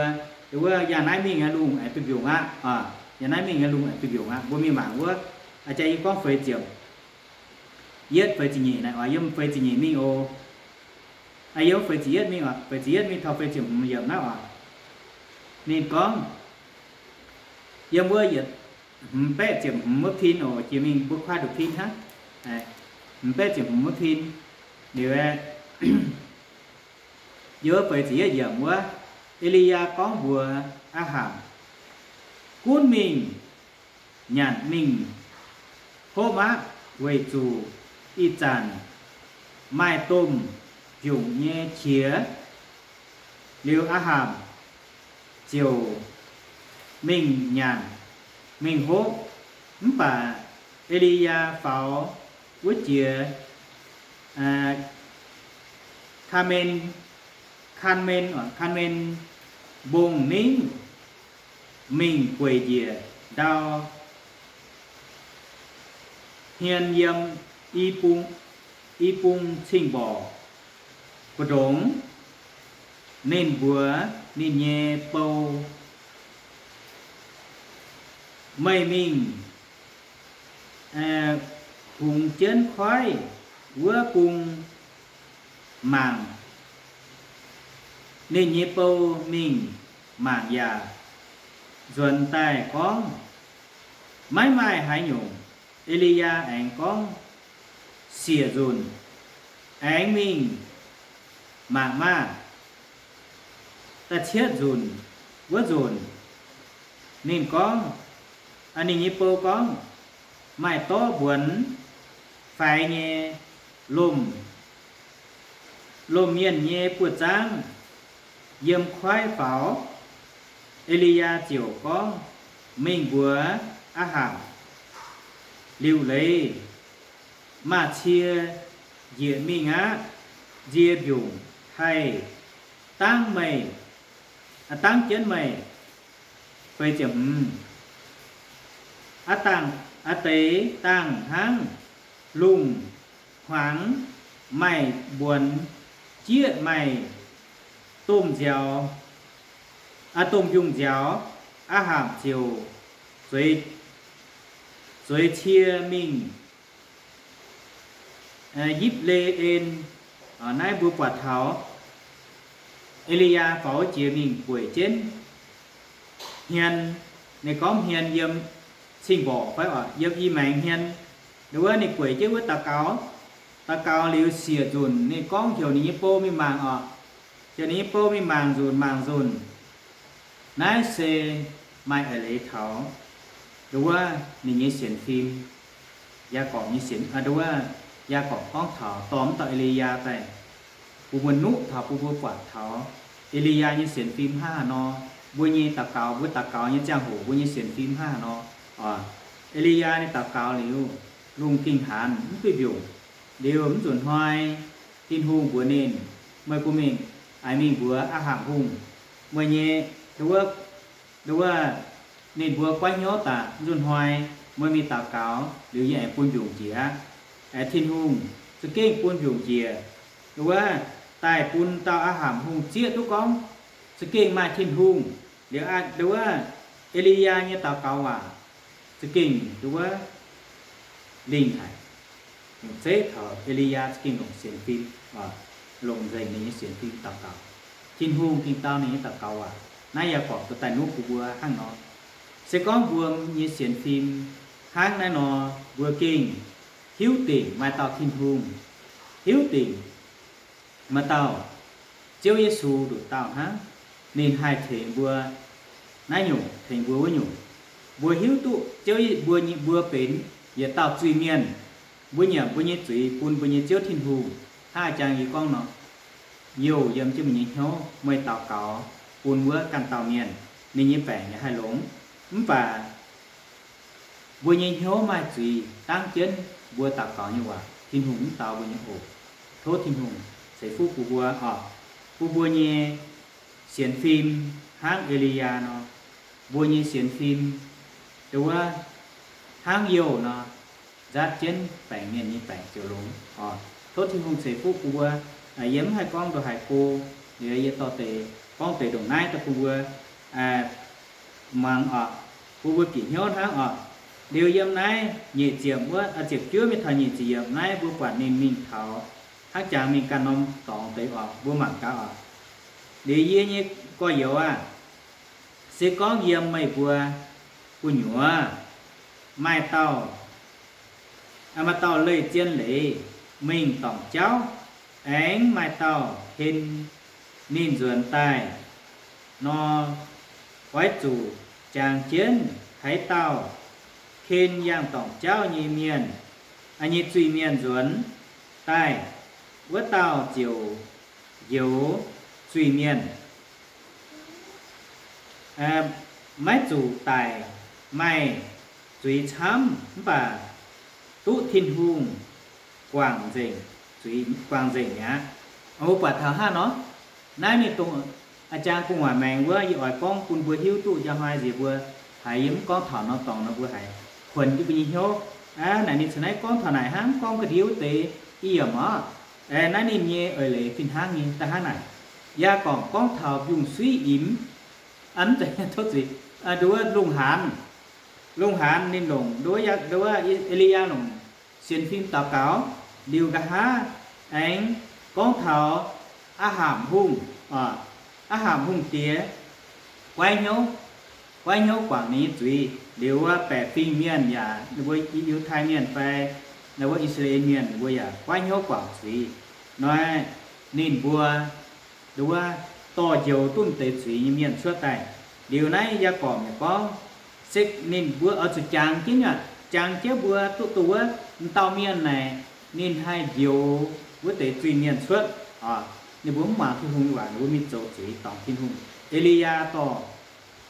wuov yangh naaiv mingh nyei lungh aengx duih mbiungc aqv. Yangh naaiv mingh nyei lungh aengx duih mbiungc aqv. Mbuo mingh mangc wuov, aa, jaax yie gorngv feix ziepc yietv feix ziepc nyeic naaic oc, yiem feix ziepc nyeic mingh oc. Yiem feix ziepc yietv mingh oc, feix ziepc yietv mingh taux feix ziepc hmz yiemc naaiv oc. Ninh gorngv, yiem wuov yietc hmz baeqv ziepc hmz wuov pin oc, jiex mingh mbuo kuaaiv nduqc pin hnangv. Hmz baeqv ziepc hmz wuov pin, liuz aeqv, yiem wuov feix ziepc yietv yiemc wuov, E^li^yaa gorngv mbuox Aa^hamc, Gunv mingh nyanc mingh hopv aqv, weic zuqc ih zanc maaih domh mbiungc nyei qiex. Liuz Aa^hamc ziouc mingh nyanc mingh hopv. Mv baac E^li^yaa faaux wuov jiex Kaa^men, Kaa^men, Kaa^men Mbong-Ningv mingh gueic njiec ndau hmien yiem i bung, i bung cing-mborqc mbu'ndongx. Ninh mbuox ninh nyei bou, Meih mingh hungx jienv koiv wuov bung mangc. Ninh nyei bou mingh mangc yaac nzuonx daaih gorngv, Maiv maaih haaix nyungc. E^li^yaa aengx gorngv, Siec nzunc aengx mingh mangc maah! Da'cietv nzunc wuov nzunc, ninh gorngv, ninh nyei bou gorngv, Maaih dorv mbuonx faix nyei lomh, lomh mienh nyei buoz-zaangv yiem koiv faaux. E^li^yaa ziouc gorngv, Mingh mbuox Aa^hamc, Liuc leiz maaih cie njiec mingh aqv. Nzie mbiungc haih dangv meih, dangv jienv meih. Feix ziepc hmz, aa dangh, aa deix dangh hnangv lungh hmuangx maaih mbuonx jieqv maaih domh nziaaux, aa, domh mbiungc nziaaux. Aa^hamc ziouc zueiz, zueiz cie mingh Yipv^le^en. Naaiv mbuo buatc taux E^li^yaa faaux jiex mingh gueic jienv hmien. Ninh gorngv hmien yiem cing-mborqc fai oc, yiem i maengx hmien. Wuov ninh gueic jienv wuov daux gaux. Daux gaux liuz siec nzunc, ninh gorngv heuc ninh nyei bou mingh mangc oc. Heuc ninh nyei bou mingh mangc nzunc mangc nzunc. Naaiv se maaih eix leiz taux, nduov, ninh nyei sienx fim. Yaagorpc nyei sienx, nduov, Yaagorpc gorngv taux dorh mv dauh E^li^yaa daaih bun mbuo nuqv taux, bun mbuo buatc taux E^li^yaa nyei sienx fim hnangv haaix nor, mbuo nyei daux gaux, mbuo daux gaux nyei ziangh hoc mbuo nyei sienx fim hnangv haaix nor. E^li^yaa ninh daux gaux liuz, lungh gengh haanz mv duih mbiungc. Liuz mv nzunc hnoi Tin-Hungh mbuox ninh, meih gu mingh, aa, mingh mbuox Aa^hamc Hungh, meih nyei, nduov, nduov, ninh mbuo goiv hnyouv daaih. Mv nzunc hnoi meih mingh daux gaux liuz yie aengx bun mbiungc njiec aqv. Aengx Tin-Hungh za'gengh bun mbiungc njiec, nduov, daaih bun dauh Aa^haa^mz Hungh zieqv duqv gorngv za'gengh maaih Tin-Hungh. Liuz, nduov, E^li^yaa nyei daux gaux waac za'gengh, nduov, lingh haic. Zeiv taux E^li^yaa za'gengh longc sienx fim, longc nzengc ninh nyei sienx fim daux gaux. Tin-Hungh gengh dau ninh nyei daux gaux waac. Naaiv yaac gorngv daaih nuqv bun mbuo hnangv nor. Se gorngv mbuo nyei sienx fim hnangv naaiv nor, mbuo gengh hiuv dingc maaih dauh Tin-Hungh, hiuv dingc maaih dauh Ziouv Yesu nduqc dauh hnangv, ninh haih tengx mbuo naaiv nyungc, tengx mbuo wuov nyungc. Mbuo hiuv duqv Ziouv, mbuo, mbuo benx yietc dauh zuiz-mienh, mbuo nyiemc mbuo nyei zuiz bun mbuo nyei Ziouv Tin-Hungh. Hnangv jang yie gorngv nor, youh yiem jienv meih nyei hnyouv, meih daux gaux bun wuov ganh dauh mienh, ninh nyei baengc yaac haih longx. Mv baac mbuo nyei hnyouv maaih zuiz dangv jienv mbuo daux gaux nyei waac, Tin-Hungh mv dau mbuo nyei oc. Tov Tin-Hungh ceix fuqv bun mbuo oc, bun mbuo nyei sienx fim hnangv E^li^yaa nor, mbuo nyei sienx fim, nduov, hnangv youh nor, nzaatv jienv baengc mienh nyei baengc ziouc longx oc. Tov Tin-Hungh ceix fuqv bun mbuo. Yie mv haih gorngv ndongc haaix go, liuz yie dorh deix gorngv deix ndongc naaiv daaih bun mbuo muangx oc, bun mbuo bieqc hnyouv hnangv oc. Liuz yiem naaiv nyeic ziepc wuov, ziepc juov mingh taux nyeic ziepc yiemc naaiv mbuo buatc ninh mingh taux hnangv jangx mingh ganh norm dorngx deix oc, mbuo mangc gaax oc. Liuz yie nyei gorx-youz aah, se gorngv yiem meih mbuo gu'nyuoz maaih dauh, maaih dauh leih zien leiz mingh dorngc jauv, aengx maaih dauh ken ninh nzuonx daaih nor, oix zuqc jangx jienv haaix dauh ken yangh dorngc jauv nyei mienh, nyei zuiz-mienh nzuonx daaih, wuov dauh ziouc njoux zuiz-mienh. Maiv zuqc daic maaih zuiz camv mv baac duqv Tin-Hungh guangc nzengc, zuiz guangc nzengc mi'aqv. Mbuo buatc taux hnangv nor, naaiv ninh dongh a'jang gu'nguaaic maengx wuov, yie oix gorngv bun mbuo hiuv duqv njang hnoi nziex mbuo haiz yie mv gorngv taux norm dorngx nor mbuo haiz kuonx jienv mbuo nyei hnyouv. Naaic ninh caux naaiv gorngv taux naaic hnangv, mv gorngv ga'ndiev wuov deix i yiemc orqc. Naaiv ninh nyei eix leiz fih hnangv nyei da'hnangv naaic. Yaac gorngv gorngv taux mbiungc-suiv imx, mv zeiz, tov zuiz, nduov wuov lungh haanz. Lungh haanz ninh longc nduov wuov, nduov wuov E^li^yaa longc sienx fim daux gaux, liuz nqa'haav aengx gorngv taux Aa^hamc Hungh, Aa^hamc Hungh diex guaiv hnyouv, guaiv hnyouv guangc ninh nyei zuiz. Liuz wuov baeqc fingx mienh yaac, ninh mbuo Yiutai Mienh fai wuov I^saa^laa^en Mienh, ninh mbuo yaac guaiv hnyouv guangc zuiz. Nor ninh mbuo, nduov wuov, dorh njoux duqv deix zuiz nyei mienh cuotv daaih. Liuz naaiv Yaagorpc yaac gorngv, se ninh mbuo oix zuqc jangx jienv, jangx jienv mbuo duqv dongh wuov m'dauh mienh naaic, ninh haih njoux wuov deix zuiz-mienh cuotv. Ninh mbuo mv muangx Tin-Hungh nyei waac, ninh mbuo mingh zoux zuiz dorngc Tin-Hungh. E^li^yaa dorh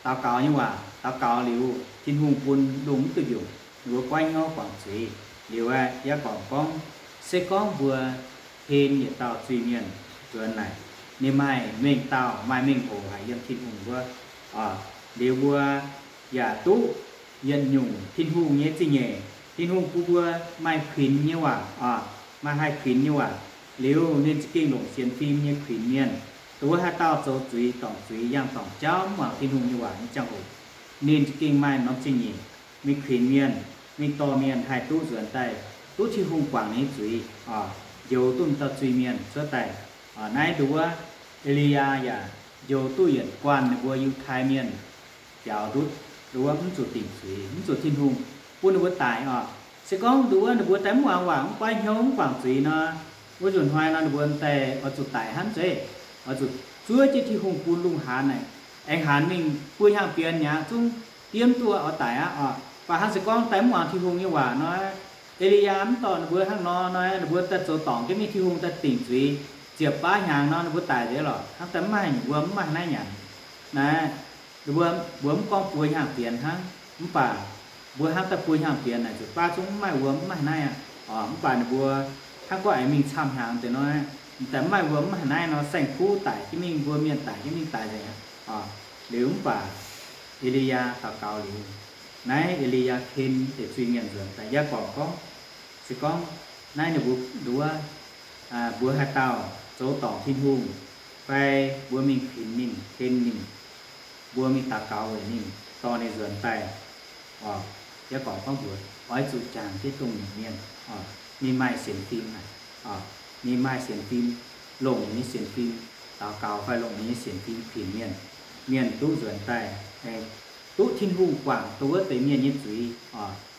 daux gaux nyei waac, daux gaux liuz Tin-Hungh bun lungh mv duih mbiungc, ninh mbuo guaiv hnyouv guangc zuiz. Liuz aeqv, Yaagorpc gorngv, se gorngv mbuo hlen yietc dauh zuiz-mienh nzuonx naaic, ninh maaih mengh dauh, maaih mengh hoc haic yiem Tin-Hungh wuov. Liuz mbuo yaac duqv yietc nyungc Tin-Hungh nyei zingh nyeic. Tin-Hungh bun mbuo maaih kuinx nyei waac, maaih haih kuinx nyei waac. Liuz ninh za'gengh longc sienx fim nyei kuinx mienh. Dongh wuov haaix dauh zoux zuiz, dorngc zuiz, yangh dorngc jauv, mv muangx Tin-Hungh nyei waac nyei ziangh hoc, ninh za'gengh maaih norm zingh nyeic, mingh kuinx mienh, mingh dorh mienh haih duqv nzuonx daaih, duqv Tin-Hungh guangc ninh nyei zuiz, njoux duqv dauh zuiz-mienh cuotv daaih. Naaiv dongh wuov E^li^yaa yaac njoux duqv yietc guanh ninh mbuo Yiutai Mienh biaux ndutv, dongh wuov mv zuqc dingc zuiz, mv zuqc Tin-Hungh bun ninh mbuo daic oc. Se gorngv dongh wuov ninh mbuo daaih mv muangx waac, mv guaiv hnyouv, mv guangc zuiz nor, wuov nzunc hnoi nor ninh mbuo daaih oix zuqc daic hnangv zeiv, oix zuqc zuov jienv Tin-Hungh bun lungh haanz naaic, aengx haanz mingh buo hnyangx bienx mi'aqv, zungv diemv duqv oix daic aqv oc. Mv baac hnangv se gorngv daaih mv muangx Tin-Hungh nyei waac nor, E^li^yaa mv dorh ninh mbuo hnangv nor nor, ninh mbuo daaih zoux dorngc jienv mingh, Tin-Hungh daaih dingc zuiz ziepc baav hnyangx nor, ninh mbuo daic nzengc lorqc. Hnangv daaih mv maaih nyungc mbuo mv maaih naaiv nyanc. Naaiv, ninh mbuo, mbuo mv gorngv buo hnyangx bienx hnangv, mv baac mbuo hnangv daaih buo hnyangx bienx naaic ziepc baav zungv mv maaih wuom, mv maaih naaiv aqv. Mv baac ninh mbuo hnangv gorngv aengx mingh camv hnyangx deix nor, daaih mv maaih wuom, mv maaih naaiv nor, saeng-kuv daic jienv mingh, mbuo mienh daic jienv mingh, daic nzengc aqv. Liuz mv baac E^li^yaa daux gaux liuz, Naaiv E^li^yaa ken deix zuiz-mienh nzuonx daaih. Yaagorpc gorngv, se gorngv naaiv ninh mbuo nduov, mbuo haaix dauh zoux dorngc Tin-Hungh, fai mbuo mingh kuinx ninh, ken ninh, mbuo mingh daux gaux weic ninh, dorh ninh nzuonx daaih, oc, Yaagorpc gorngv mbuox, oix zuqc jangx jienv dongh nyungc mienh, ninh maaih sienx fim naaic, ninh maaih sienx fim, longc ninh nyei sienx fim daux gaux fai longc ninh nyei sienx fim kuinx mienh, mienh duqv nzuonx daaih, duqv Tin-Hungh guangc dongh wuov deix mienh nyei zuiz,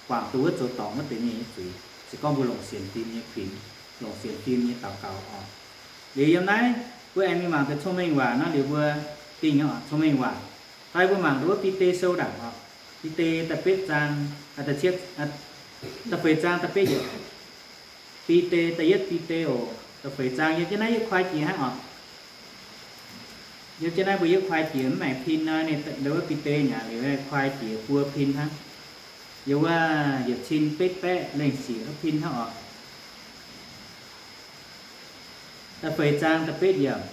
guangc dongh wuov zoux dorngc wuov deix mienh nyei zuiz. Se gorngv mbuo longc sienx fim nyei kuinx, longc sienx fim nyei daux gaux oc. Liuz yiem naaiv mbuo aengx mingh mangc deix Cong-Mengh Waac nor, liuz mbuo dingh nyei oc, Cong-Mengh Waac. Fai mbuo mangc dongh wuov Bide sou ndaangc oc. Bide da'betv zaang, da'feix zaang da'betv yiemc. Bide, da'yietv Bide oc, da'feix zaang, yiem jienv naaiv yietv kuaai jiex hnangv oc. Yiem jienv naaiv mbuo yietv kuaai jiex, mv maengc pin nor, ninh dongh wuov Bide nyei liuz kuaai jiex buo pin hnangv. Yiem wuov yietc cin betv baeqv lengh siec wuov pin hnangv oc. Da'feix zaang da'betv yiemc.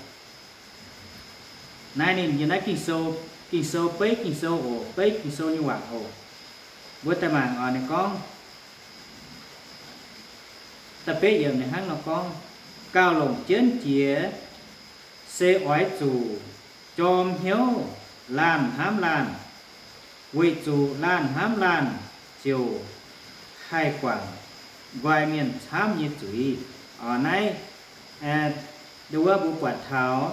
Naaiv ninh yiem naaiv Ging-Sou, Ging-Sou, beiv Ging-Sou oc, beiv Ging-Sou nyei waac oc. Mbuo daaih mangc oc, ninh gorngv, da'betv yiemc ninh hnangv nor gorngv, gauh longc jienv jiex se oix zuqc jorm hnyouv laanh hnamv laanh, weic zuqc laanh hnamv laanh ziouc haih guangc nqoi mienh camv nyei zuiz. Oc, naaiv, dongh wuov mbuo buatc taux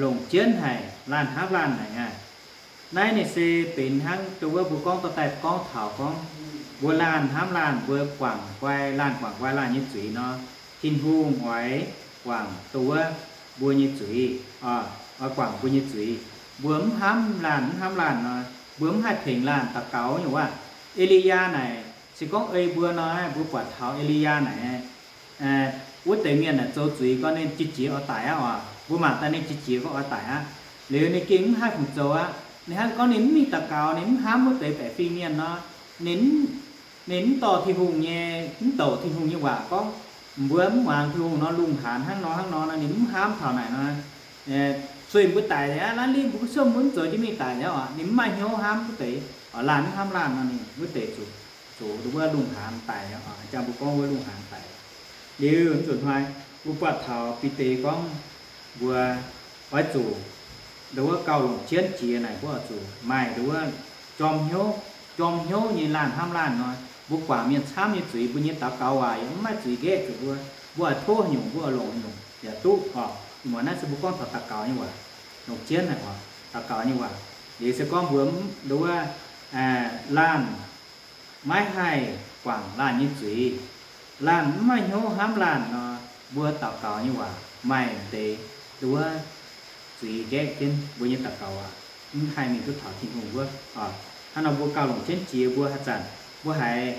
longc jienv haic laanh hnamv laanh naaic aqv. Naaiv ninh se benx hnangv dongh wuov mbuo gorngv dorh daaih gorngv taux gorngv, mbuo laanh hnamv laanh, mbuo guangc nqoi laanh, guangc nqoi laanh nyei zuiz nor, Tin-Hungh oix guangc dongh wuov mbuo nyei zuiz, oix guangc mbuo nyei zuiz. Mbuo mv hnamv laanh, mv hnamv laanh nor, mbuo mv haih tengx laanh daux gaux nyei waac. E^li^yaa naaic, se gorngv ei mbuo nor, mbuo buatc taux E^li^yaa naaic, wuov deix mienh naaic zoux zuiz gorngv ninh jiex jiex oix daic aqv oc. Mbuo mangc daaih ninh jiex jiex gorngv oix daic aqv. Liuz ninh gengh mv haih fungc zoux aqv. Ninh hnangv gorngv ninh mv mingh daux gaux, ninh mv hnamv wuov deix baeqc fim mienh nor, ninh, ninh mv dorh Tin-Hungh nyei, mv douc Tin-Hungh nyei waac gorngv, mbuo mv muangx Tin-Hungh nor, lungh haanz hnangv nor hnangv nor nor, ninh mv hnamv taux naaic nor, sueih mbuo daic aqv, laanh lih mbuo ga'siouv mbuo mv zoux jienv mingh daic aqv oc. Ninh mv maaih hnyouv hnamv wuov deix, oc, laanh mv hnamv laanh nor, ninh wuov deix zuqc zoux wuov lungh haanz daic, jang mbuo gorngv wuov lungh haanz daic. Liuz nzunc hnoi mbuo buatc taux Bide gorngv mbuo oix zuqc, ndongc wuov gauh longc jienv jiex naaic, mbuo oix zuqc maaih ndongc wuov jorm hnyouv, jorm hnyouv nyei laanh hnamv laanh nor. Mbuo guangc mienh camv nyei zuiz, mbuo nyei daux gaux waac yaac mv maaih zuiz nqaeqv zuqc mbuo. Mbuo oix tov haaix nyungc, mbuo oix longc haaix nyungc yaac duqv oc. Ih muonz naaiv se mbuo gorngv taux daux gaux nyei waac, longc jienv naaic oc, daux gaux nyei waac. Liuz se gorngv mbuo ndongc wuov laanh maiv haih guangc laanh nyei zuiz, laanh mv maaih hnyouv hnamv laanh nor, mbuo daux gaux nyei waac maaih deix ndongc wuov zuiz nqaeqv jienv mbuo nyei daux gaux waac, mv haih mingh duqv taux Tin-Hungh wuov. Hnangv nor mbuo gauh longc jienv jiex, mbuo haaix zanc mbuo haiz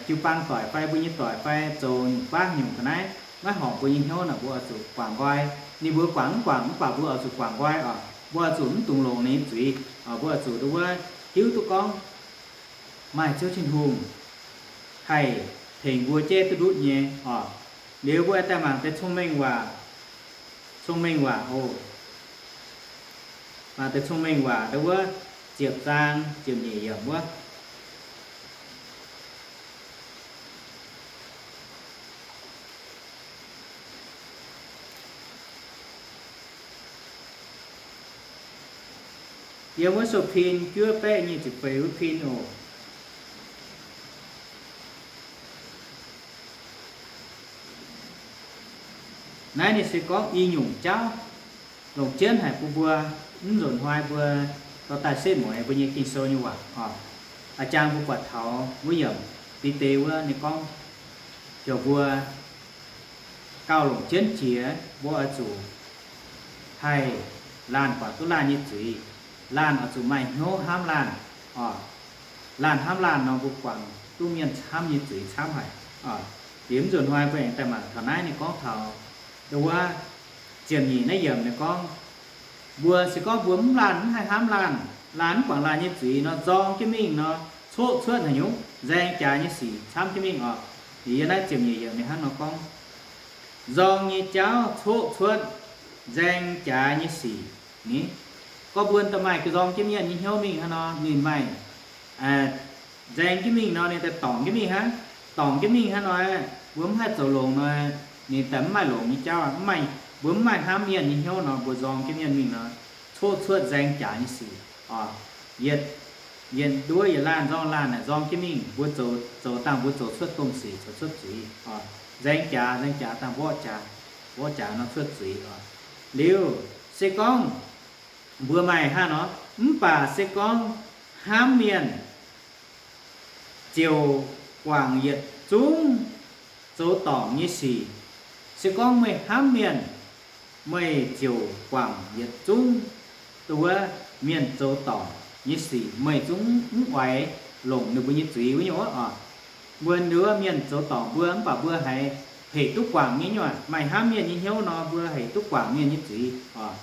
jiu-baang doic fai mbuo nyei doic fai zoux nyungc baav nyungc ga'naaiv maiv horpc mbuo nyei hnyouv nor, mbuo oix zuqc guangc nqoi. Ninh mbuo guangc mv guangc mv baac mbuo oix zuqc guangc nqoi oc. Mbuo oix zuqc mv dungx longc ninh nyei zuiz oc. Mbuo oix zuqc ndongc wuov hiuv duqv gorngv maaih Ziouv Tin-Hungh haih tengx mbuo jaiv duqv ndutv nyei oc. Liuz mbuo daaih mangc deix Cong-Mengh Waac, Cong-Mengh Waac oc. Mangc deix Cong-Mengh Waac ndongc wuov ziepc zaang ziepc nyeic yiemc wuov. Yiem wuov sou-pin juov baeqv nyic ziepc feix wuov pin oc. Naaiv ninh se gorngv i nyungc jauv longc jienv haic bun mbuo. Mv nzunc hnoi mbuo dorh daaih setv mueiz mbuo nyei Ging-Sou nyei waac oc. A'jang mbuo buatc taux wuov yiemc Bide wuov ninh gorngv, heuc mbuo gauh longc jienv jiex, mbuo oix zuqc haih laanh guangc duqv laanh nyei zuiz. Laanh oix zuqc maaih hnyouv hnamv laanh oc. Laanh hnamv laanh nor, mbuo guangc duqv mienh camv nyei zuiz camv haic oc. Liuz mv nzunc hnoi mbuo aengx daaih mangc taux naaiv ninh gorngv taux ndongc wuov ziepc nyeic naaiv yiemc ninh gorngv, mbuo se gorngv mbuo mv laanh mv haih hnamv laanh, laanh mv guangc laanh nyei zuiz nor, nzorng jienv mingh nor, coqv cuotv haaix nyungc nzaeng jaax nyei sic camv jienv mingh oc. Liuz yiem naaiv ziepc nyeic yiemc ninh hnangv nor gorngv, nzorng nyei jauv coqv cuotv nzaeng jaax nyei sic. Ni, gorngv mbuo da'maaih nzorng jienv mienh nyei hnyouv mingh hnangv nor, ninh maaih nzaeng jienv mingh nor, ninh daaih dorngc jienv mingh hnangv. Dorngc jienv mingh hnangv nor, mbuo mv haih zoux longx nor, ninh daaih mv maaih longx nyei jauv aqv. Mv maaih, mbuo mv maaih hnamv mienh nyei hnyouv nor, mbuo nzorng jienv mienh mingh nor, coqv cuotv nzaeng jaax nyei sic oc. Yietc, yietc nduov yietc laanh nzorng laanh naaic nzorng jienv mingh, mbuo zoux, zoux dangh mbuo zoux cuotv domh sic, zoux cuotv zuiz oc. Nzaeng jaax, nzaeng jaax dangh mborqv jaax, mborqv jaax nor cuotv zuiz oc. Liuz se gorngv mbuo maaih hnangv nor, mv baac se gorngv hnamv mienh ziouc guangc yietc zungv zoux dorngc nyei sic. Se gorngv meih hnamv mienh, meih ziouc guangc yietc zungv duqv wuov mienh zoux dorngc nyei sic, meih zungv mv oix longc ninh mbuo nyei zuiz wuov nyungc oc. Mbuo nduov mienh zoux dorngc mbuo mv baac mbuo haiz hec duqv guangc nyei nyuoqc. Maaih hnamv mienh nyei hnyouv nor, mbuo hec duqv guangc mienh nyei zuiz oc.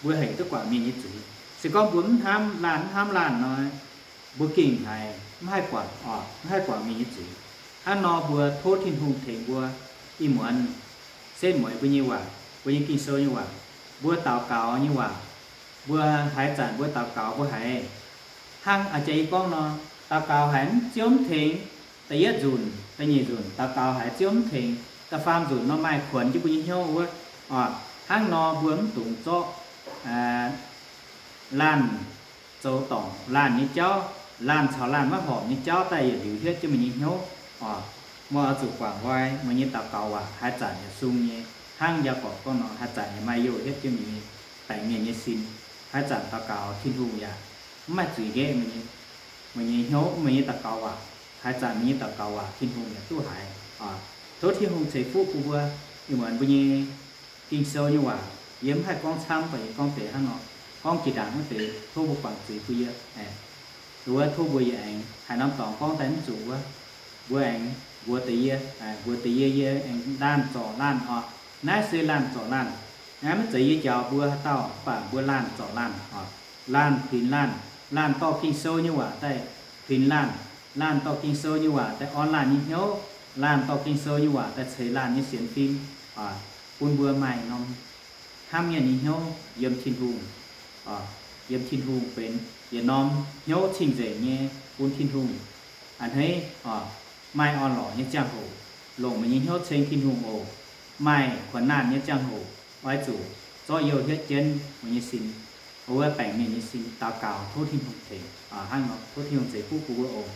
Mbuo hec duqv guangc mienh nyei zuiz. Se gorngv mbuo mv hnamv laanh, mv hnamv laanh nor, mbuo gengh haiz mv haih guangc oc, mv haih guangc mienh nyei zuiz. Hnangv nor mbuo tov Tin-Hungh tengx mbuo ih muonz setv mueiz mbuo nyei waac, mbuo nyei Ging-Sou nyei waac, mbuo daux gaux nyei waac, mbuo haaix zanc mbuo daux gaux mbuo haiz hnangv a'jang yie gorngv nor, daux gaux haiz mv ziouv mv tengx, da'yietv nzunc, da'nyeic nzunc daux gaux haiz ziouv mv tengx, da'faam nzunc nor maaih kuonx jienv mbuo nyei hnyouv wuov oc. Hnangv nor mbuo mv dungx zorqv laanh zoux dorngc laanh nyei jauv, laanh caux laanh maiv horpc nyei jauv daaih yietc liuz hietv jienv meih nyei hnyouv oc. Meih oix zuqc guangc nqoi meih nyei daux gaux waac haaix zanc yaac sung nyei. Hnangv Yaagorpc gorngv nor, haaix zanc yaac maaih youh hietv jienv meih nyei baengc mienh nyei sin. Haaix zanc daux gaux Tin-Hungh yaac mv maaih zuiz nqaeqv meih nyei, meih nyei hnyouv, meih nyei daux gaux waac. Haaix zanc meih nyei daux gaux waac Tin-Hungh yaac duqv haiz oc. Tov Tin-Hungh ceix fuqv bun mbuo. Ih muonz mbuo nyei Ging-Sou nyei waac yie mv haih gorngv camv, mv baac yie gorngv deix hnangv nor, gorngv jiex ndaangc wuov deix, tov mbuo guangc zuiz bun yie. Wuov tov mbuo yie aengx haaix norm dorngx gorngv daaih mv zuqc wuov, mbuo aengx mbuox deix yie, mbuox deix yie, yie aengx laanh zorc laanh oc. Naaiv se laanh zorc laanh. Naaiv maiv zeiz yie njaaux mbuo haaix dauh, mv baac mbuo laanh zorc laanh oc. Laanh kuinx laanh, laanh dorh Ging-Sou nyei waac daaih kuinx laanh, laanh dorh Ging-Sou nyei waac daaih orn laanh nyei hnyouv, laanh dorh Ging-Sou nyei waac daaih ceix laanh nyei sienx fim, bun mbuo maaih norm hnamv mienh nyei hnyouv yiem Tin-Hungh, yiem Tin-Hungh benx yietc norm hnyouv cing-nzengc nyei bun Tin-Hungh. A'hneiv oc, maaih orn-lorqc nyei ziangh hoc, longc meih nyei hnyouv ceng Tin-Hungh oc. Maaih kuonx naanh nyei ziangh hoc, oix zuqc zorqv youh hietv jienv meih nyei sin, wuov baengc mienh nyei sin daux gaux tov Tin-Hungh tengx. Hnangv nor tov Tin-Hungh ceix fuqv bun mbuo oc.